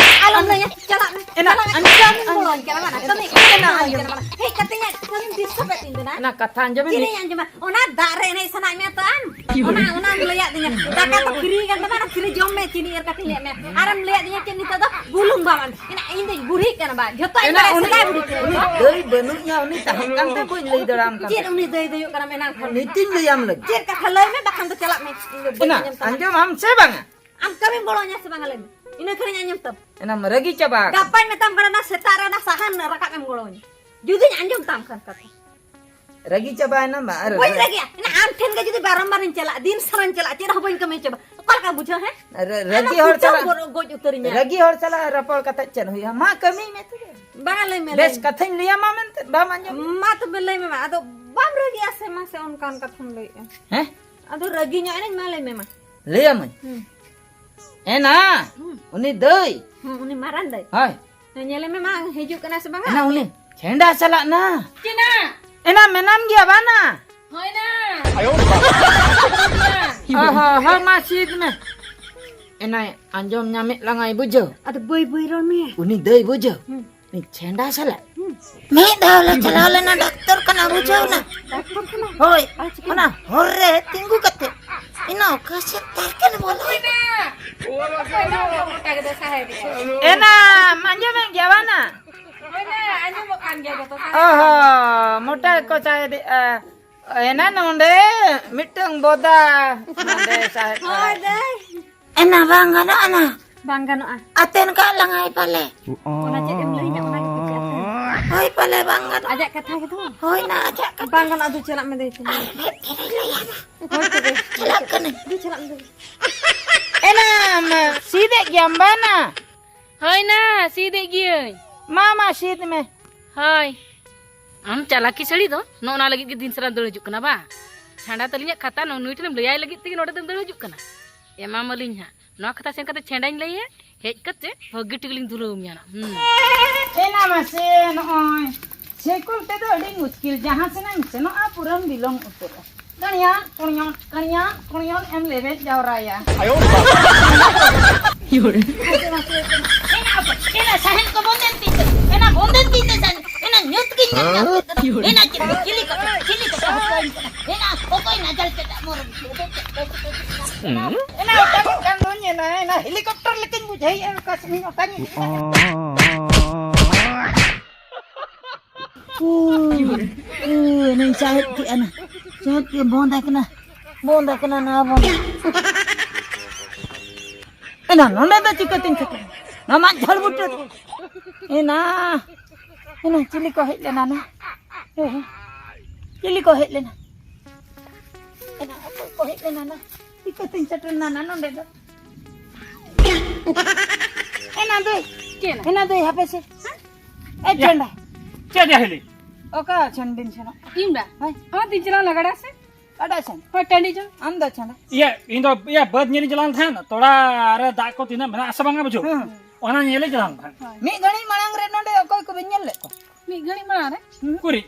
ᱟᱞᱚᱢ ᱞᱟᱹᱭᱟ, ᱪᱟᱞᱟᱜ ᱢᱮ, ᱮᱱᱟ, ᱪᱟᱞᱟᱜ ᱢᱮ᱾ ᱟᱸᱡᱚᱢ, ᱠᱟᱹᱢᱤᱧ ᱟᱸᱡᱚᱢ᱾ ᱵᱚᱞᱚᱱ ᱠᱟᱱᱟ, ᱵᱟᱝ, ᱠᱟᱹᱢᱤ, ᱮᱱᱟ, ᱠᱟᱹᱢᱤᱧ ᱵᱚᱞᱚᱱ ᱟᱸᱡᱚᱢ᱾ ᱠᱟᱱᱟ, ᱵᱟᱝ᱾ ᱦᱮᱡ ᱠᱟᱛᱮ ᱤᱧᱟᱹᱜ ᱠᱟᱹᱢᱤᱢ disturb ᱮᱫ ᱛᱤᱧ ᱫᱚ ᱱᱟ᱾ ᱮᱱᱟ ᱠᱟᱛᱷᱟ ᱟᱸᱡᱚᱢ ᱢᱮ᱾ ᱪᱮᱫ ᱤᱧ ᱟᱸᱡᱚᱢᱟ? ᱚᱱᱟ ᱫᱟᱜ ᱨᱮ ᱮᱱᱮᱡ ᱥᱟᱱᱟᱭᱮᱫ ᱢᱮᱭᱟ ᱛᱚ ᱟᱢ? ᱚᱱᱟ, ᱚᱱᱟᱢ ᱞᱟᱹᱭᱟᱫ ᱫᱤᱧᱟ᱾ ᱫᱟᱠᱟ ᱫᱚ free ᱜᱮ ᱛᱟᱢᱟ, ᱚᱱᱟ free ᱡᱚᱢ ᱢᱮ, ᱪᱤᱱᱤ ᱮᱨ ᱠᱟᱛᱮ ᱞᱟᱹᱭᱟᱫ ᱢᱮᱭᱟ᱾ ᱟᱨᱮᱢ ᱞᱟᱹᱭᱟᱫ ᱫᱤᱧᱟ ᱪᱮᱫ ᱱᱤᱛᱚᱜ ᱫᱚ ᱵᱩᱞᱩᱝ ᱵᱟᱢ ᱮᱢ? ᱮᱱᱟ ᱤᱧ ᱫᱚᱧ ᱵᱩᱲᱦᱤᱜ ᱠᱟᱱᱟ ᱵᱟ, ᱡᱷᱚᱛᱚ ᱤᱧ ᱮᱱᱟ ᱵᱟᱲᱟᱭᱟ, ᱩᱱᱤ, ᱥᱮᱫᱟᱭ ᱵᱩᱲᱦᱤ ᱠᱚ᱾ ᱩᱱᱤ ᱫᱟᱹᱭ ᱵᱟᱹᱱᱩᱜ ᱮᱭᱟ, ᱩᱱᱤ ᱛᱟᱦᱮᱸ ᱠᱟᱱᱛᱮ ᱵᱟᱹᱧ ᱞᱟᱹᱭ ᱫᱟᱲᱮᱭᱟᱢ ᱠᱟᱱ ᱪᱮᱫ ᱛᱟᱦᱮᱸᱫ᱾ ᱩᱱᱤ ᱫᱟᱹᱭ ᱫᱟᱹᱭᱚᱜ ᱠᱟᱱᱟᱢ ᱮᱱᱟᱝ ᱠᱷᱚᱱ? ᱱᱤᱛᱤᱧ ᱞᱟᱹᱭᱟᱢ ᱞᱟᱹᱜᱤᱫ᱾ ᱪᱮᱫ ᱠᱟᱛᱷᱟ ᱞᱟᱹᱭ ᱢᱮ, ᱵᱟᱠᱷᱟᱱ ᱫᱚ ᱪᱟᱞᱟᱜ ᱢᱮ, ᱤᱧ ᱫᱚ ᱵᱟᱹᱧ ᱮᱱᱟ ᱟᱸᱡᱚᱢ ᱛᱟᱢᱟ᱾ ᱟᱸᱡᱚᱢᱟᱢ ᱥᱮ ᱵᱟᱝᱟ? ᱟᱢ ᱠᱟᱹᱢᱤᱢ ᱜᱚᱲᱚ ᱟᱹᱧᱟ ᱥᱮ ᱵᱟᱝᱟ ᱞᱟᱹᱭ ᱢᱮ, ᱤᱱᱟᱹ ᱠᱷᱟᱱᱤᱧ ᱟᱸᱡᱚᱢ ᱛᱟᱢᱟ᱾ ᱮᱱᱟᱢ ᱨᱟᱹᱜᱤ ᱪᱟᱵᱟ ᱟᱠᱟᱱᱟ᱾ ᱜᱟᱯᱟᱧ ᱢᱮᱛᱟᱢ ᱠᱟᱱᱟ, ᱚᱱᱟ ᱥᱮᱛᱟᱜ ᱨᱮ ᱚᱱᱟ ᱥᱟᱦᱟᱱ ᱨᱟᱠᱟᱵ ᱮᱢ ᱜᱚᱲᱚ ᱟᱹᱧᱟ, ᱡᱩᱫᱤᱧ ᱟᱸᱡᱚᱢ ᱛᱟᱢ ᱠᱷᱟᱱ ᱠᱟᱛᱷᱟ᱾ ᱨᱟᱹᱜᱤ ᱪᱟᱵᱟᱭᱮᱱᱟ ᱵᱟ, ᱟᱨ ᱵᱟᱹᱧ ᱨᱟᱹᱜᱤᱭᱟ᱾ ᱤᱧ ᱟᱢ ᱴᱷᱮᱱ ᱜᱮ ᱡᱩᱫᱤ ᱵᱟᱨᱚᱢ ᱵᱟᱨᱤᱧ ᱪᱟᱞᱟᱜ, ᱫᱤᱱ ᱥᱟᱨᱟᱧ ᱪᱟᱞᱟᱜ, ᱪᱮᱫ ᱦᱚᱸ ᱵᱟᱹᱧ ᱠᱟᱹᱢᱤ ᱦᱚᱪᱚ ᱵᱟ᱾ ᱚᱠᱟ ᱞᱮᱠᱟ ᱵᱩᱡᱷᱟᱹᱣ, ᱦᱮᱸ? ᱨᱟᱹ-, ᱟᱫᱚ ᱨᱟᱹᱜᱤ ᱦᱚᱲ ᱪᱟᱞᱟᱜ, ᱜᱚᱡ ᱩᱛᱟᱹᱨᱤᱧᱟ᱾ ᱨᱟᱹᱜᱤ ᱦᱚᱲ ᱥᱟᱞᱟᱜ ᱨᱚᱯᱚᱲ ᱠᱟᱛᱮ ᱪᱮᱫ ᱦᱩᱭᱩᱜᱼᱟ? ᱢᱟ ᱠᱟᱹᱢᱤ ᱢᱮ ᱛᱚᱵᱮ᱾ ᱵᱟᱝᱟ, ᱞᱟᱹᱭ ᱢᱮ, ᱵᱮᱥ ᱞᱟᱹᱭ ᱢᱮ᱾ ᱠᱟᱛᱷᱟᱧ ᱞᱟᱹᱭᱟᱢᱟ ᱢᱮᱱᱛᱮ ᱵᱟᱢ ᱟᱸᱡᱚᱢ? ᱢᱟ ᱛᱚᱵᱮ ᱞᱟᱹᱭ ᱢᱮ, ᱢᱟ᱾ ᱟᱫᱚ ᱵᱟᱢ ᱨᱟᱹᱜᱤᱜᱼᱟ ᱥᱮ? ᱢᱟ ᱥᱮ ᱚᱱᱠᱟᱱ ᱠᱟᱛᱷᱟᱢ ᱞᱟᱹᱭᱮᱜᱼᱟ᱾ ᱦᱮᱸ? ᱟᱫᱚ ᱨᱟᱹᱜᱤ ᱧᱚᱜ ᱮᱱᱟᱹᱧ, ᱢᱟ ᱞᱟᱹᱭ ᱢᱮ, ᱢᱟ᱾ ᱞᱟᱹᱭᱟᱢᱟᱹᱧ᱾ ᱦᱩᱸ᱾ ᱮᱱᱟ, ᱦᱩᱸ᱾ ᱩᱱᱤ ᱫᱟᱹᱭ᱾ ᱦᱩᱸ, ᱩᱱᱤ ᱢᱟᱨᱟᱝ ᱫᱟᱹᱭ᱾ ᱦᱳᱭ᱾ ᱦᱮᱸ, ᱧᱮᱞᱮ ᱢᱮ, ᱢᱟ ᱦᱤᱡᱩᱜ ᱠᱟᱱᱟ ᱥᱮ ᱵᱟᱝᱟ? ᱮᱱᱟ ᱩᱱᱤ ᱪᱷᱮᱸᱰᱟ ᱪᱟᱞᱟᱜ ᱱᱟ᱾ ᱪᱮᱱᱟ? ᱮᱱᱟ ᱢᱮᱱᱟᱢ ᱜᱮᱭᱟ ᱵᱟᱱᱟ? ᱦᱳᱭ ᱱᱟ᱾ ᱚ ᱦᱚᱸ, ᱦᱚᱸ, ᱢᱟ ᱥᱤᱫ ᱢᱮ᱾ ᱮᱱᱟᱭ ᱟᱸᱡᱚᱢ ᱧᱟᱢᱮᱫ ᱞᱟᱝᱟᱭ ᱵᱩᱡᱷᱟᱹᱣ᱾ ᱟᱫᱚ ᱵᱟᱹᱭ ᱵᱟᱹᱭ ᱨᱚᱲ ᱢᱮ᱾ ᱩᱱᱤ ᱫᱟᱹᱭ ᱵᱩᱡᱷᱟᱹᱣ᱾ ᱦᱩᱸ᱾ ᱩᱱᱤ ᱪᱷᱮᱸᱰᱟ ᱥᱟᱞᱟᱜ᱾ ᱦᱩᱸ᱾ ᱢᱤᱫ ᱫᱷᱟᱣ ᱞᱮ ᱪᱟᱞᱟᱣ ᱞᱮᱱᱟ ᱰᱟᱠᱛᱚᱨ ᱠᱷᱟᱱᱟ, ᱵᱩᱡᱷᱟᱹᱣ ᱱᱟ? ᱰᱟᱠᱛᱚᱨ ᱠᱷᱟᱱᱟ? ᱦᱳᱭ᱾ ᱟᱨ ᱪᱤᱠᱟᱹ? ᱚᱱᱟ ᱦᱚᱨ ᱨᱮ ᱛᱤᱸᱜᱩ ᱠᱟᱛᱮ ᱤᱱᱟᱹ ᱚᱠᱟ ᱥᱮᱫ ᱛᱟᱨᱠᱮᱱ ᱵᱚᱞᱚᱭᱮᱱᱟ᱾ ᱚᱠᱚᱭ ᱱᱟ? ᱚᱠᱚᱭ ᱱᱟ? ᱜᱚᱴᱟ ᱜᱮ ᱫᱚ ᱥᱟᱦᱮᱫ ᱮᱫᱟ᱾ ᱮᱱᱟ, ᱟᱸᱡᱚᱢᱮᱫ ᱜᱮᱭᱟ ᱵᱟᱝ ᱱᱟ? ᱦᱳᱭ ᱱᱟ, ᱟᱸᱡᱚᱢᱚᱜ ᱠᱟᱱ ᱜᱮᱭᱟ ᱡᱚᱛᱚ, ᱥᱟᱦᱮᱫ ᱚ ᱦᱚᱸ, ᱢᱚᱴᱟ ᱜᱮᱠᱚ ᱥᱟᱦᱮᱫᱮᱜᱼᱟ᱾ ᱮᱱᱟ ᱱᱚᱰᱮ ᱢᱤᱫᱴᱟᱝ ᱵᱚᱫᱟ ᱱᱚᱰᱮ ᱥᱟᱦᱮᱫ ᱦᱳᱭ ᱠᱟᱱᱟ᱾ ᱫᱟᱹᱭ᱾ ᱮᱱᱟ ᱵᱟᱝ ᱜᱟᱱᱚᱜᱼᱟ ᱱᱟ᱾ ᱵᱟᱝ ᱜᱟᱱᱚᱜᱼᱟ᱾ ᱟᱛᱮᱱ ᱠᱟᱜ ᱞᱟᱝᱟᱭ ᱯᱟᱞᱮ᱾ ᱚᱱᱟ ᱪᱮᱫ ᱮᱢ ᱞᱟᱹᱭ ᱧᱚᱜ ᱚᱱᱟ ᱜᱮ ᱠᱩᱥᱤᱭᱟᱜ ᱠᱟᱱᱟ᱾ ᱦᱳᱭ ᱯᱟᱞᱮ ᱵᱟᱝ ᱜᱟᱱᱚᱜᱼᱟ᱾ ᱟᱡᱟᱜ ᱠᱟᱛᱷᱟ ᱜᱮᱛᱚ᱾ ᱦᱳᱭ ᱱᱟ, ᱟᱡᱟᱜ ᱠᱟᱛᱷᱟ᱾ ᱵᱟᱝ ᱜᱟᱱᱚᱜᱼᱟ, ᱫᱩ ᱪᱟᱞᱟᱜ ᱢᱮ ᱫᱟᱹᱭ ᱛᱟᱞᱟᱝ᱾ ᱟᱨ ᱢᱤᱫ ᱯᱷᱮᱨᱮ ᱞᱟᱹᱭᱟ ᱱᱟ᱾ ᱦᱳᱭ ᱛᱚᱵᱮ᱾ ᱪᱟᱞᱟᱜ ᱠᱟᱹᱱᱟᱹᱧ᱾ ᱫᱩ ᱪᱟᱞᱟᱜ ᱢᱮ ᱫᱟᱹᱭ᱾ ᱮᱱᱟ, ᱢᱟ, ᱥᱤᱫᱮᱜ ᱜᱮᱭᱟᱢ ᱵᱟᱱᱟ? ᱦᱳᱭ ᱱᱟ, ᱥᱤᱫᱮᱜ ᱜᱤᱭᱟᱹᱧ᱾ ᱢᱟ, ᱢᱟ, ᱥᱤᱫ ᱢᱮ᱾ ᱦᱳᱭ᱾ ᱟᱢ ᱪᱟᱞᱟᱠᱤ ᱥᱟᱹᱲᱤ ᱫᱚ ᱱᱚᱜᱼᱚ ᱱᱟ ᱞᱟᱹᱜᱤᱫ ᱜᱮ ᱫᱤᱱ ᱥᱟᱨᱟ ᱫᱟᱹᱲ ᱦᱤᱡᱩᱜ ᱠᱟᱱᱟ ᱵᱟ? ᱪᱷᱟᱸᱰᱟ ᱛᱟᱹᱞᱤᱧᱟᱜ ᱠᱷᱟᱛᱟ ᱱᱚᱜᱼᱚ ᱱᱩᱭ ᱴᱷᱮᱱᱮᱢ ᱞᱟᱹᱭᱟᱭ ᱞᱟᱹᱜᱤᱫ ᱛᱮᱜᱮ ᱱᱚᱰᱮ ᱫᱚᱢ ᱫᱟᱹᱲ ᱦᱤᱡᱩᱜ ᱠᱟᱱᱟ? ᱮᱢᱟᱢᱟᱞᱤᱧ ᱦᱟᱸᱜ᱾ ᱱᱚᱣᱟ ᱠᱟᱛᱷᱟ ᱥᱮᱱ ᱠᱟᱛᱮ ᱪᱷᱮᱸᱰᱟᱧ ᱞᱟᱹᱭᱟ, ᱦᱮᱡ ᱠᱟᱛᱮ ᱵᱷᱟᱹᱜᱤ ᱴᱷᱤᱠ ᱞᱤᱧ ᱫᱷᱩᱞᱟᱹᱣ ᱢᱮᱭᱟ ᱱᱟᱜ᱾ ᱦᱩᱸ᱾ ᱮᱱᱟ ᱢᱟᱥᱮ ᱱᱚᱜᱼᱚᱭ᱾ ᱥᱟᱭᱠᱮᱞ ᱛᱮᱫᱚ ᱟᱹᱰᱤ ᱢᱩᱥᱠᱤᱞ, ᱡᱟᱦᱟᱸ ᱥᱮᱱ ᱮᱢ ᱥᱮᱱᱚᱜᱼᱟ ᱯᱩᱨᱟᱹᱢ ᱵᱤᱞᱚᱢ ᱩᱛᱟᱹᱨᱚᱜᱼᱟ᱾ ᱠᱟᱬᱭᱟᱱ, ᱠᱩᱬᱭᱚᱱ, ᱠᱟᱬᱭᱟᱱ, ᱠᱩᱬᱭᱚᱱ ᱮᱢ ᱞᱮᱵᱮᱫ ᱡᱟᱣᱨᱟᱭᱟ᱾ ᱟᱭᱳ ᱵᱟᱵᱟ᱾ ᱮᱱᱟ ᱥᱟᱦᱮᱫ ᱠᱚ ᱵᱚᱱᱫᱮᱱ ᱛᱤᱧ ᱛᱮ, ᱮᱱᱟ ᱵᱚᱱᱫᱮᱱ ᱛᱤᱧ ᱛᱮ ᱥᱟᱦᱮᱫ, ᱮᱱᱟ ᱧᱩᱛ ᱜᱤᱧ ᱧᱮᱞ ᱧᱟᱢ ᱠᱮᱫ ᱛᱟᱢᱟ᱾ ᱮᱱᱟ ᱪᱮᱫ, ᱪᱤᱞᱤ ᱠᱚ, ᱪᱤᱞᱤ ᱠᱚ ᱦᱚᱯᱚᱱ ᱠᱟᱱᱟ? ᱮᱱᱟ ᱚᱠᱚᱭ ᱱᱟᱡᱟᱞ ᱪᱮᱫᱟᱜ ᱢᱚᱨᱚᱢ ᱪᱮᱫ, ᱪᱮᱫ, ᱪᱮᱫ, ᱪᱮᱫ, ᱮᱱᱟ ᱚᱴᱟᱝᱚᱜ ᱠᱟᱱ ᱫᱚᱧ ᱮᱱᱟ, ᱮᱱᱟ ᱦᱮᱞᱤᱠᱚᱯᱴᱟᱨ ᱞᱮᱠᱟᱧ ᱵᱩᱡᱷᱟᱹᱣᱮᱫᱼᱟ, ᱚᱠᱟ ᱥᱮᱫ ᱤᱧ ᱚᱴᱟᱝ ᱮᱫ ᱠᱟᱱᱟ᱾ ᱩᱭ, ᱩᱭ, ᱚᱱᱟᱧ ᱥᱟᱦᱮᱫ ᱠᱮᱜᱼᱟ ᱱᱟ᱾ ᱥᱟᱦᱮᱫ ᱠᱮᱜᱼᱟ, ᱵᱚᱱᱫ ᱟᱠᱟᱱᱟ᱾ ᱵᱚᱱᱫ ᱟᱠᱟᱱᱟ ᱱᱟ, ᱵᱚᱱᱫ᱾ ᱮᱱᱟ ᱱᱚᱰᱮ ᱫᱚ ᱪᱤᱠᱟᱹᱛᱤᱧ ᱥᱮᱴᱮᱨ? ᱱᱚᱣᱟ ᱢᱟᱫ ᱡᱷᱟᱲ ᱵᱩᱴᱟᱹ ᱨᱮ᱾ ᱮᱱᱟ, ᱮᱱᱟ ᱪᱤᱞᱤ ᱠᱚ ᱦᱮᱡ ᱞᱮᱱᱟ ᱱᱟ? ᱮ, ᱪᱤᱞᱤ ᱠᱚ ᱦᱮᱡ ᱞᱮᱱᱟ? ᱮᱱᱟ ᱚᱠᱚᱭ ᱠᱚ ᱦᱮᱡ ᱞᱮᱱᱟ ᱱᱟ? ᱪᱤᱠᱟᱹᱛᱤᱧ ᱥᱮᱴᱮᱨ ᱱᱟ ᱱᱟ ᱱᱚᱰᱮ ᱫᱚ? ᱮᱱᱟ ᱫᱟᱹᱭ᱾ ᱪᱮᱫ? ᱮᱱᱟ ᱫᱟᱹᱭ, ᱦᱟᱯᱮ ᱥᱮ᱾ ᱮ ᱭᱟ᱾ ᱪᱷᱟᱱᱰᱟ᱾ ᱪᱮᱫ ᱭᱟ ᱦᱤᱞᱤ? ᱚᱠᱟ ᱪᱷᱟᱱ ᱵᱤᱱ ᱥᱮᱱᱚᱜ? ᱤᱧ ᱵᱟ? ᱦᱳᱭ᱾ ᱦᱚᱸ, ᱛᱤᱧ ᱪᱟᱞᱟᱣ ᱞᱮᱱᱟ ᱜᱟᱰᱟ ᱥᱮᱫ᱾ ᱜᱟᱰᱟ ᱥᱮᱱ? ᱦᱳᱭ, ᱴᱟᱺᱰᱤ ᱪᱚ᱾ ᱟᱢ ᱫᱚ ᱪᱷᱟᱱᱰᱟ? ᱤᱭᱟᱹ, ᱤᱧ ᱫᱚ, ᱤᱭᱟᱹ, ᱵᱟᱹᱫᱽ ᱧᱮᱞᱤᱧ ᱪᱟᱞᱟᱣ ᱞᱮᱱ ᱛᱟᱦᱮᱸᱫ, ᱛᱚᱲᱟ ᱨᱮ ᱫᱟᱜ ᱠᱚ ᱛᱤᱱᱟᱹᱜ ᱢᱮᱱᱟᱜ ᱟᱥᱮ ᱵᱟᱝᱟ ᱵᱩᱡᱷᱟᱹᱣ? ᱦᱮᱸ᱾ ᱚᱱᱟ ᱧᱮᱞᱤᱧ ᱪᱟᱞᱟᱣ ᱞᱮᱱ ᱛᱟᱦᱮᱸᱫ᱾ ᱦᱳᱭ᱾ ᱢᱤᱫ ᱜᱷᱟᱹᱲᱤᱡ ᱢᱟᱲᱟᱝ ᱨᱮ ᱱᱚᱰᱮ ᱚᱠᱚᱭ ᱠᱚᱵᱤᱱ ᱧᱮᱞ ᱞᱮᱫ ᱠᱚᱣᱟ? ᱢᱤᱫ ᱜᱷᱟᱹᱲᱤᱡ ᱢᱟᱲᱟᱝ ᱨᱮ? ᱩᱠᱩᱨᱤᱡ?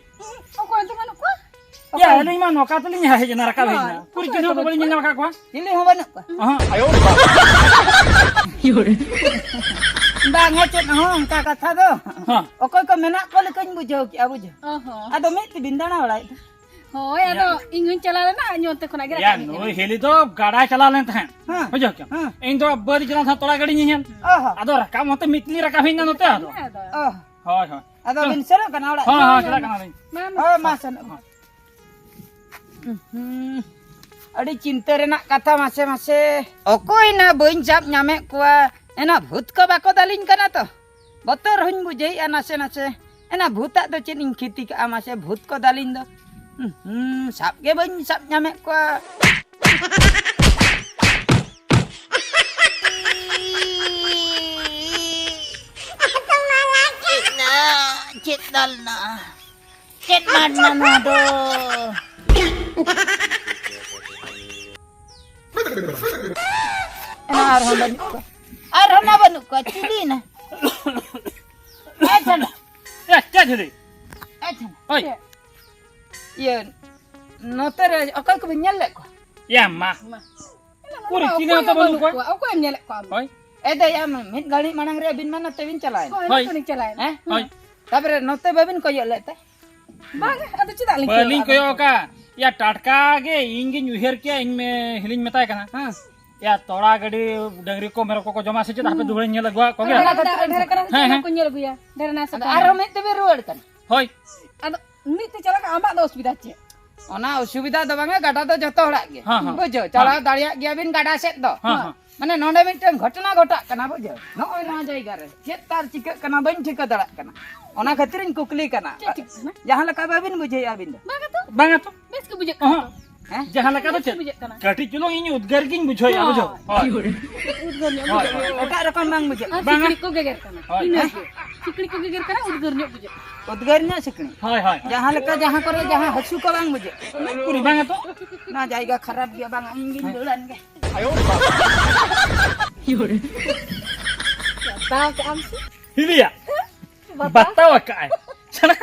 ᱚᱠᱚᱭ ᱫᱚ ᱵᱟᱹᱱᱩᱜ ᱠᱚᱣᱟ? ᱭᱟ, ᱚᱠᱚᱭ? ᱟᱹᱞᱤᱧ ᱢᱟ ᱱᱚᱝᱠᱟ ᱛᱮᱞᱤᱧ ᱦᱮᱡ ᱮᱱᱟ, ᱨᱟᱠᱟᱵ ᱦᱮᱡ ᱮᱱᱟ᱾ ᱦᱳᱭ᱾ ᱩᱠᱩᱨᱤᱡ ᱪᱤᱞᱤ ᱦᱚᱸ ᱵᱟᱹᱞᱤᱧ ᱧᱮᱞ ᱧᱟᱢ ᱟᱠᱟᱫ ᱠᱚᱣᱟ᱾ ᱪᱤᱞᱤ ᱦᱚᱸ ᱵᱟᱹᱱᱩᱜ ᱠᱚᱣᱟ? ᱚᱦᱚᱸ᱾ ᱵᱟᱝᱟ, ᱪᱮᱫ ᱦᱚᱸ ᱚᱱᱠᱟ ᱠᱟᱛᱷᱟ ᱫᱚ᱾ ᱦᱚᱸ᱾ ᱚᱠᱚᱭ ᱠᱚ ᱢᱮᱱᱟᱜ ᱠᱚ ᱞᱮᱠᱟᱧ ᱵᱩᱡᱷᱟᱹᱣ ᱠᱮᱜᱼᱟ, ᱵᱩᱡᱷᱟᱹᱣ᱾ ᱚ ᱦᱚᱸ᱾ ᱟᱫᱚ ᱢᱤᱫ ᱛᱮᱵᱤᱱ ᱫᱟᱬᱟ ᱵᱟᱲᱟᱭᱮᱫ ᱫᱚ᱾ ᱦᱳᱭ, ᱟᱫᱚ ᱭᱟ᱾ ᱤᱧ ᱦᱚᱸᱧ ᱪᱟᱞᱟᱣ ᱞᱮᱱᱟ, ᱤᱧ ᱚᱱᱛᱮ ᱠᱷᱚᱱᱟᱜ ᱜᱮ ᱭᱟ, ᱨᱟᱠᱟᱵ ᱦᱮᱡ ᱱᱩᱭ ᱮᱱᱟ᱾ ᱦᱤᱞᱤ ᱫᱚ ᱜᱟᱰᱟᱭ ᱪᱟᱞᱟᱣ ᱞᱮᱱ ᱛᱟᱦᱮᱸᱫ᱾ ᱦᱮᱸ᱾ ᱵᱩᱡᱷᱟᱹᱣ ᱠᱮᱫᱟᱢ? ᱦᱮᱸ᱾ ᱤᱧ ᱫᱚ ᱵᱟᱹᱫᱽ ᱪᱟᱞᱟᱣ ᱛᱟᱦᱮᱸᱫ ᱛᱚᱲᱟ ᱜᱟᱹᱰᱤ ᱧᱮᱧᱮᱞ᱾ ᱚ ᱦᱚᱸ᱾ ᱟᱫᱚ ᱨᱟᱠᱟᱵ ᱢᱚᱛᱚ ᱢᱤᱫ ᱛᱮᱞᱤᱧ ᱨᱟᱠᱟᱵ ᱦᱮᱡ ᱮᱱᱟ ᱱᱚᱛᱮ ᱟᱫᱚ᱾ ᱦᱮᱸ, ᱟᱫᱚ᱾ ᱚ᱾ ᱦᱳᱭ, ᱦᱳᱭ᱾ ᱟᱫᱚ ᱪᱚ᱾ ᱵᱤᱱ ᱥᱮᱱᱚᱜ ᱠᱟᱱᱟ ᱚᱲᱟᱜ ᱦᱚᱸ, ᱛᱮ? ᱦᱚᱸ, ᱪᱟᱞᱟᱜ ᱠᱟᱱᱟᱞᱤᱧ᱾ ᱢᱟ, ᱢᱟ᱾ ᱦᱳᱭ, ᱢᱟ, ᱥᱮᱱᱚᱜ ᱢᱮ᱾ ᱦᱚᱸ᱾ ᱩᱸᱦᱩᱸ᱾ ᱟᱹᱰᱤ ᱪᱤᱱᱛᱟᱹ ᱨᱮᱱᱟᱜ ᱠᱟᱛᱷᱟ, ᱢᱟᱥᱮ, ᱢᱟᱥᱮ᱾ ᱚᱠᱚᱭ ᱱᱟ ᱵᱟᱹᱧ ᱥᱟᱵ ᱧᱟᱢᱮᱫ ᱠᱚᱣᱟ? ᱮᱱᱟ ᱵᱷᱩᱛ ᱠᱚ ᱵᱟᱠᱚ ᱫᱟᱞᱤᱧ ᱠᱟᱱᱟ ᱛᱚ? ᱵᱚᱛᱚᱨ ᱦᱚᱧ ᱵᱩᱡᱷᱟᱹᱣᱮᱫᱼᱟ ᱱᱟᱥᱮ, ᱱᱟᱥᱮ᱾ ᱮᱱᱟ ᱵᱷᱩᱛᱟᱜ ᱫᱚ ᱪᱮᱫ ᱤᱧ ᱠᱷᱤᱛᱤ ᱠᱟᱜᱼᱟ, ᱢᱟᱥᱮ? ᱵᱷᱩᱛ ᱠᱚ ᱫᱟᱞᱤᱧ ᱫᱚ᱾ ᱩᱸᱦᱩᱸ, ᱥᱟᱵ ᱜᱮ ᱵᱟᱹᱧ ᱥᱟᱵ ᱧᱟᱢᱮᱫ ᱠᱚᱣᱟ᱾ ᱪᱮᱫ ᱱᱟ, ᱪᱮᱫ ᱫᱟᱞ ᱱᱟ? ᱪᱮᱫ ᱢᱟᱰ ᱱᱟ ᱱᱚᱣᱟ ᱫᱚ? ᱮᱱᱟ ᱟᱨᱦᱚᱸ ᱵᱟᱹᱱᱩᱜ ᱠᱚᱣᱟ᱾ ᱟᱨᱦᱚᱸ ᱢᱟ ᱵᱟᱹᱱᱩᱜ ᱠᱚᱣᱟ᱾ ᱪᱤᱞᱤᱭᱮᱱᱟ? ᱮ ᱪᱷᱟᱱᱟ᱾ ᱮ, ᱪᱮᱫ ᱡᱷᱩᱨᱤ? ᱮ ᱪᱷᱟᱱᱟ᱾ ᱦᱳᱭ᱾ ᱤᱭᱟᱹ, ᱱᱚᱛᱮ ᱨᱮ ᱚᱠᱚᱭ ᱠᱚᱵᱤᱱ ᱧᱮᱞ ᱞᱮᱫ ᱠᱚᱣᱟ? ᱭᱟ ᱢᱟ᱾ ᱢᱟ᱾ ᱩᱠᱩᱨᱤᱡ ᱪᱤᱞᱤ ᱦᱚᱸᱛᱚ ᱵᱟᱹᱱᱩᱜ ᱠᱚᱣᱟ᱾ ᱚᱠᱚᱭᱮᱢ ᱧᱮᱞᱮᱫ ᱠᱚᱣᱟ ᱟᱢ? ᱦᱳᱭ᱾ ᱮ ᱫᱟᱹᱭ, ᱟᱢ ᱢᱤᱫ ᱜᱷᱟᱹᱲᱤᱡ ᱢᱟᱲᱟᱝ ᱨᱮ ᱟᱹᱵᱤᱱ ᱢᱟ ᱱᱚᱛᱮ ᱵᱤᱱ ᱪᱟᱞᱟᱣᱮᱱ᱾ ᱦᱳᱭ, ᱦᱳᱭ᱾ ᱱᱚᱛᱮ ᱞᱤᱧ ᱪᱟᱞᱟᱣᱮᱱ᱾ ᱦᱮᱸ? ᱦᱳᱭ᱾ ᱛᱟᱯᱚᱨᱮ ᱱᱚᱛᱮ ᱵᱟᱹᱵᱤᱱ ᱠᱚᱭᱚᱜ ᱞᱮᱫ ᱛᱮ? ᱵᱟᱝ, ᱟᱫᱚ ᱪᱮᱫᱟᱜ ᱞᱤᱧ ᱵᱟᱹᱞᱤᱧ ᱠᱚᱭᱚᱜ ᱠᱚᱭᱚᱜ ᱟᱠᱟᱫ᱾ ᱭᱟ, ᱴᱟᱴᱠᱟ ᱜᱮ ᱤᱧ ᱜᱤᱧ ᱩᱭᱦᱟᱹᱨ ᱠᱮᱭᱟ, ᱤᱧ ᱢᱮ-, ᱦᱤᱞᱤᱧ ᱢᱮᱛᱟᱭ ᱠᱟᱱᱟ᱾ ᱦᱮᱸ᱾ ᱭᱟ, ᱛᱚᱲᱟ ᱜᱟᱹᱰᱤ, ᱰᱟᱹᱝᱨᱤ ᱠᱚ, ᱢᱮᱨᱚᱢ ᱠᱚᱠᱚ ᱡᱚᱢᱟ ᱥᱮ ᱪᱮᱫ? ᱦᱟᱯᱮ ᱦᱩᱸ᱾ ᱫᱩᱦᱲᱟᱹᱧ ᱧᱮᱞ ᱟᱹᱜᱩᱣᱟᱜ ᱠᱚᱜᱮ᱾ ᱟᱫᱚ ᱚᱱᱟ ᱠᱷᱟᱹᱛᱤᱨ ᱰᱟᱦᱟᱨ ᱠᱟᱱᱟ ᱥᱮ ᱦᱮᱸ, ᱪᱮᱫ ᱦᱮᱸ᱾ ᱠᱚ ᱧᱮᱞ ᱟᱹᱜᱩᱭᱟ? ᱰᱟᱦᱟᱨ ᱱᱟᱥᱮ ᱟᱫᱚ ᱠᱚ ᱟᱨᱦᱚᱸ ᱧᱮᱞ᱾ ᱢᱤᱫ ᱛᱮᱵᱤᱱ ᱨᱩᱣᱟᱹᱲ ᱠᱟᱱᱟ᱾ ᱦᱳᱭ᱾ ᱟᱫᱚ ᱢᱤᱫ ᱛᱮ ᱪᱟᱞᱟᱜ ᱠᱷᱟᱱ ᱟᱢᱟᱜ ᱫᱚ ᱚᱥᱩᱵᱤᱫᱷᱟ ᱪᱮᱫ? ᱚᱱᱟ ᱚᱥᱩᱵᱤᱫᱷᱟ ᱫᱚ ᱵᱟᱝᱟ, ᱜᱟᱰᱟ ᱫᱚ ᱡᱚᱛᱚ ᱦᱚᱲᱟᱜ ᱜᱮ᱾ ᱦᱮᱸ, ᱦᱮᱸ᱾ ᱵᱩᱡᱷᱟᱹᱣ, ᱪᱟᱞᱟᱣ ᱦᱮᱸ᱾ ᱫᱟᱲᱮᱭᱟᱜ ᱜᱮᱭᱟᱵᱤᱱ ᱜᱟᱰᱟ ᱥᱮᱫ ᱫᱚ᱾ ᱦᱮᱸ, ᱦᱮᱸ᱾ ᱢᱟᱱᱮ ᱱᱚᱰᱮ ᱢᱤᱫᱴᱟᱝ ᱜᱷᱚᱴᱚᱱᱟ ᱜᱷᱚᱴᱟᱜ ᱠᱟᱱᱟ, ᱵᱩᱡᱷᱟᱹᱣ? ᱱᱚᱜᱼᱚᱭ ᱱᱚᱣᱟ ᱡᱟᱭᱜᱟ ᱨᱮ ᱪᱮᱫ ᱛᱟᱨ ᱪᱤᱠᱟᱹᱜ ᱠᱟᱱᱟ ᱵᱟᱹᱧ ᱴᱷᱤᱠᱟᱹ ᱫᱟᱲᱮᱭᱟᱜ ᱠᱟᱱᱟ᱾ ᱚᱱᱟ ᱠᱷᱟᱹᱛᱤᱨᱤᱧ ᱠᱩᱠᱞᱤ ᱠᱟᱱᱟ᱾ ᱪᱮᱫ ᱪᱤᱠᱟᱹᱜ ᱠᱟᱱᱟ? ᱡᱟᱦᱟᱸ ᱞᱮᱠᱟ ᱵᱟᱹᱵᱤᱱ ᱵᱩᱡᱷᱟᱹᱣᱮᱫᱼᱟ ᱟᱹᱵᱤᱱ ᱫᱚ? ᱵᱟᱝᱟ ᱛᱚ᱾ ᱵᱟᱝᱟ ᱛᱚ᱾ ᱵᱮᱥ ᱜᱮ ᱵᱩᱡᱷᱟᱹᱜ ᱠᱟᱱᱟ ᱚᱦᱚᱸ᱾ ᱛᱚ᱾ ᱦᱮᱸ? ᱡᱟᱦᱟᱸ ᱞᱮᱠᱟ ᱫᱚ ᱵᱮᱥ ᱜᱮ ᱪᱮᱫ? ᱵᱩᱡᱷᱟᱹᱜ ᱠᱟᱱᱟ᱾ ᱠᱟᱹᱴᱤᱡ ᱪᱩᱞᱩᱝ ᱤᱧ ᱩᱫᱽᱜᱟᱹᱨ ᱜᱤᱧ ᱵᱩᱡᱷᱟᱹᱣᱮᱫᱼᱟ, ᱦᱳᱭ᱾ ᱵᱩᱡᱷᱟᱹᱣ? ᱦᱳᱭ᱾ ᱩᱫᱽᱜᱟᱹᱨ ᱧᱚᱜ ᱦᱳᱭ, ᱵᱩᱡᱷᱟᱹᱜ ᱦᱳᱭ᱾ ᱠᱟᱱᱟ᱾ ᱮᱴᱟᱜ ᱨᱚᱠᱚᱢ ᱵᱟᱝ ᱵᱩᱡᱷᱟᱹᱜ ᱟᱨ ᱠᱟᱱᱟ᱾ ᱵᱟᱝᱟ᱾ ᱥᱤᱠᱲᱤᱡ ᱠᱚ ᱜᱮᱜᱮᱨ ᱠᱟᱱᱟ᱾ ᱦᱳᱭ᱾ ᱤᱱᱟᱹ ᱦᱮᱸ? ᱜᱮ᱾ ᱥᱤᱠᱲᱤᱡ ᱠᱚ ᱜᱮᱜᱮᱨ ᱠᱟᱱᱟ, ᱩᱫᱽᱜᱟᱹᱨ ᱧᱚᱜ ᱵᱩᱡᱷᱟᱹᱜ ᱠᱟᱱᱟ᱾ ᱩᱫᱽᱜᱟᱹᱨ ᱧᱚᱜ ᱥᱤᱠᱲᱤᱡ? ᱦᱳᱭ, ᱦᱳᱭ, ᱦᱳᱭ᱾ ᱡᱟᱦᱟᱸ ᱞᱮᱠᱟ ᱡᱟᱦᱟᱸ ᱠᱚᱨᱮ ᱡᱟᱦᱟᱸ ᱦᱟᱹᱥᱩ ᱠᱚ ᱵᱟᱝ ᱵᱩᱡᱷᱟᱹᱜ? ᱩᱠᱩᱨᱤ ᱵᱟᱝᱟ ᱛᱚ᱾ ᱱᱚᱣᱟ ᱡᱟᱭᱜᱟ ᱠᱷᱟᱨᱟᱯ ᱜᱮᱭᱟ, ᱵᱟᱝ ᱤᱧ ᱜᱤᱧ ᱫᱟᱹᱲᱟᱱ ᱜᱮ᱾ ᱵᱟᱛᱟᱣ ᱠᱟᱜ ᱟᱢ ᱥᱮ? ᱦᱤᱞᱤᱭᱟ᱾ ᱵᱟᱛᱟᱣ? ᱵᱟᱛᱟᱣ ᱟᱠᱟᱫ ᱟᱭ᱾ ᱪᱟᱞᱟᱜ,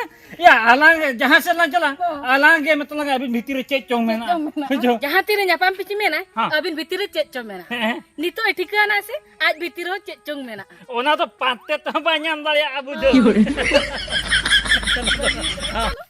ᱭᱟ, ᱟᱞᱟᱝ ᱡᱟᱦᱟᱸ ᱥᱮᱫ ᱞᱟᱝ ᱪᱟᱞᱟᱜ, ᱦᱚᱸ᱾ ᱟᱞᱟᱝ ᱜᱮ ᱢᱚᱛᱞᱚᱵ ᱟᱹᱵᱤᱱ ᱵᱷᱤᱛᱤᱨ ᱨᱮ ᱪᱮᱫ ᱪᱚᱝ ᱪᱮᱫ ᱢᱮᱱᱟᱜᱼᱟ᱾ ᱪᱚᱝ ᱢᱮᱱᱟᱜᱼᱟ? ᱵᱩᱡᱷᱟᱹᱣ? ᱡᱟᱦᱟᱸ ᱛᱤᱨᱮ ᱧᱟᱯᱟᱢ ᱯᱤᱪᱤ ᱢᱮᱱᱟ, ᱦᱮᱸ᱾ ᱟᱹᱵᱤᱱ ᱵᱷᱤᱛᱤᱨ ᱨᱮ ᱪᱮᱫ ᱪᱚᱝ ᱢᱮᱱᱟᱜᱼᱟ᱾ ᱦᱮᱸ, ᱦᱮᱸ᱾ ᱱᱤᱛᱚᱜ ᱮ ᱴᱷᱤᱠᱟᱹ ᱟᱱᱟ ᱥᱮ ᱟᱡ ᱵᱷᱤᱛᱤᱨ ᱨᱮᱦᱚᱸ ᱪᱮᱫ ᱪᱚᱝ ᱢᱮᱱᱟᱜᱼᱟ? ᱚᱱᱟ ᱫᱚ ᱯᱟᱱᱛᱮ ᱛᱮᱦᱚᱸ ᱵᱟᱭ ᱧᱟᱢ ᱫᱟᱲᱮᱭᱟᱜᱼᱟ, ᱵᱩᱡᱷᱟᱹᱣ? ᱦᱮᱸ᱾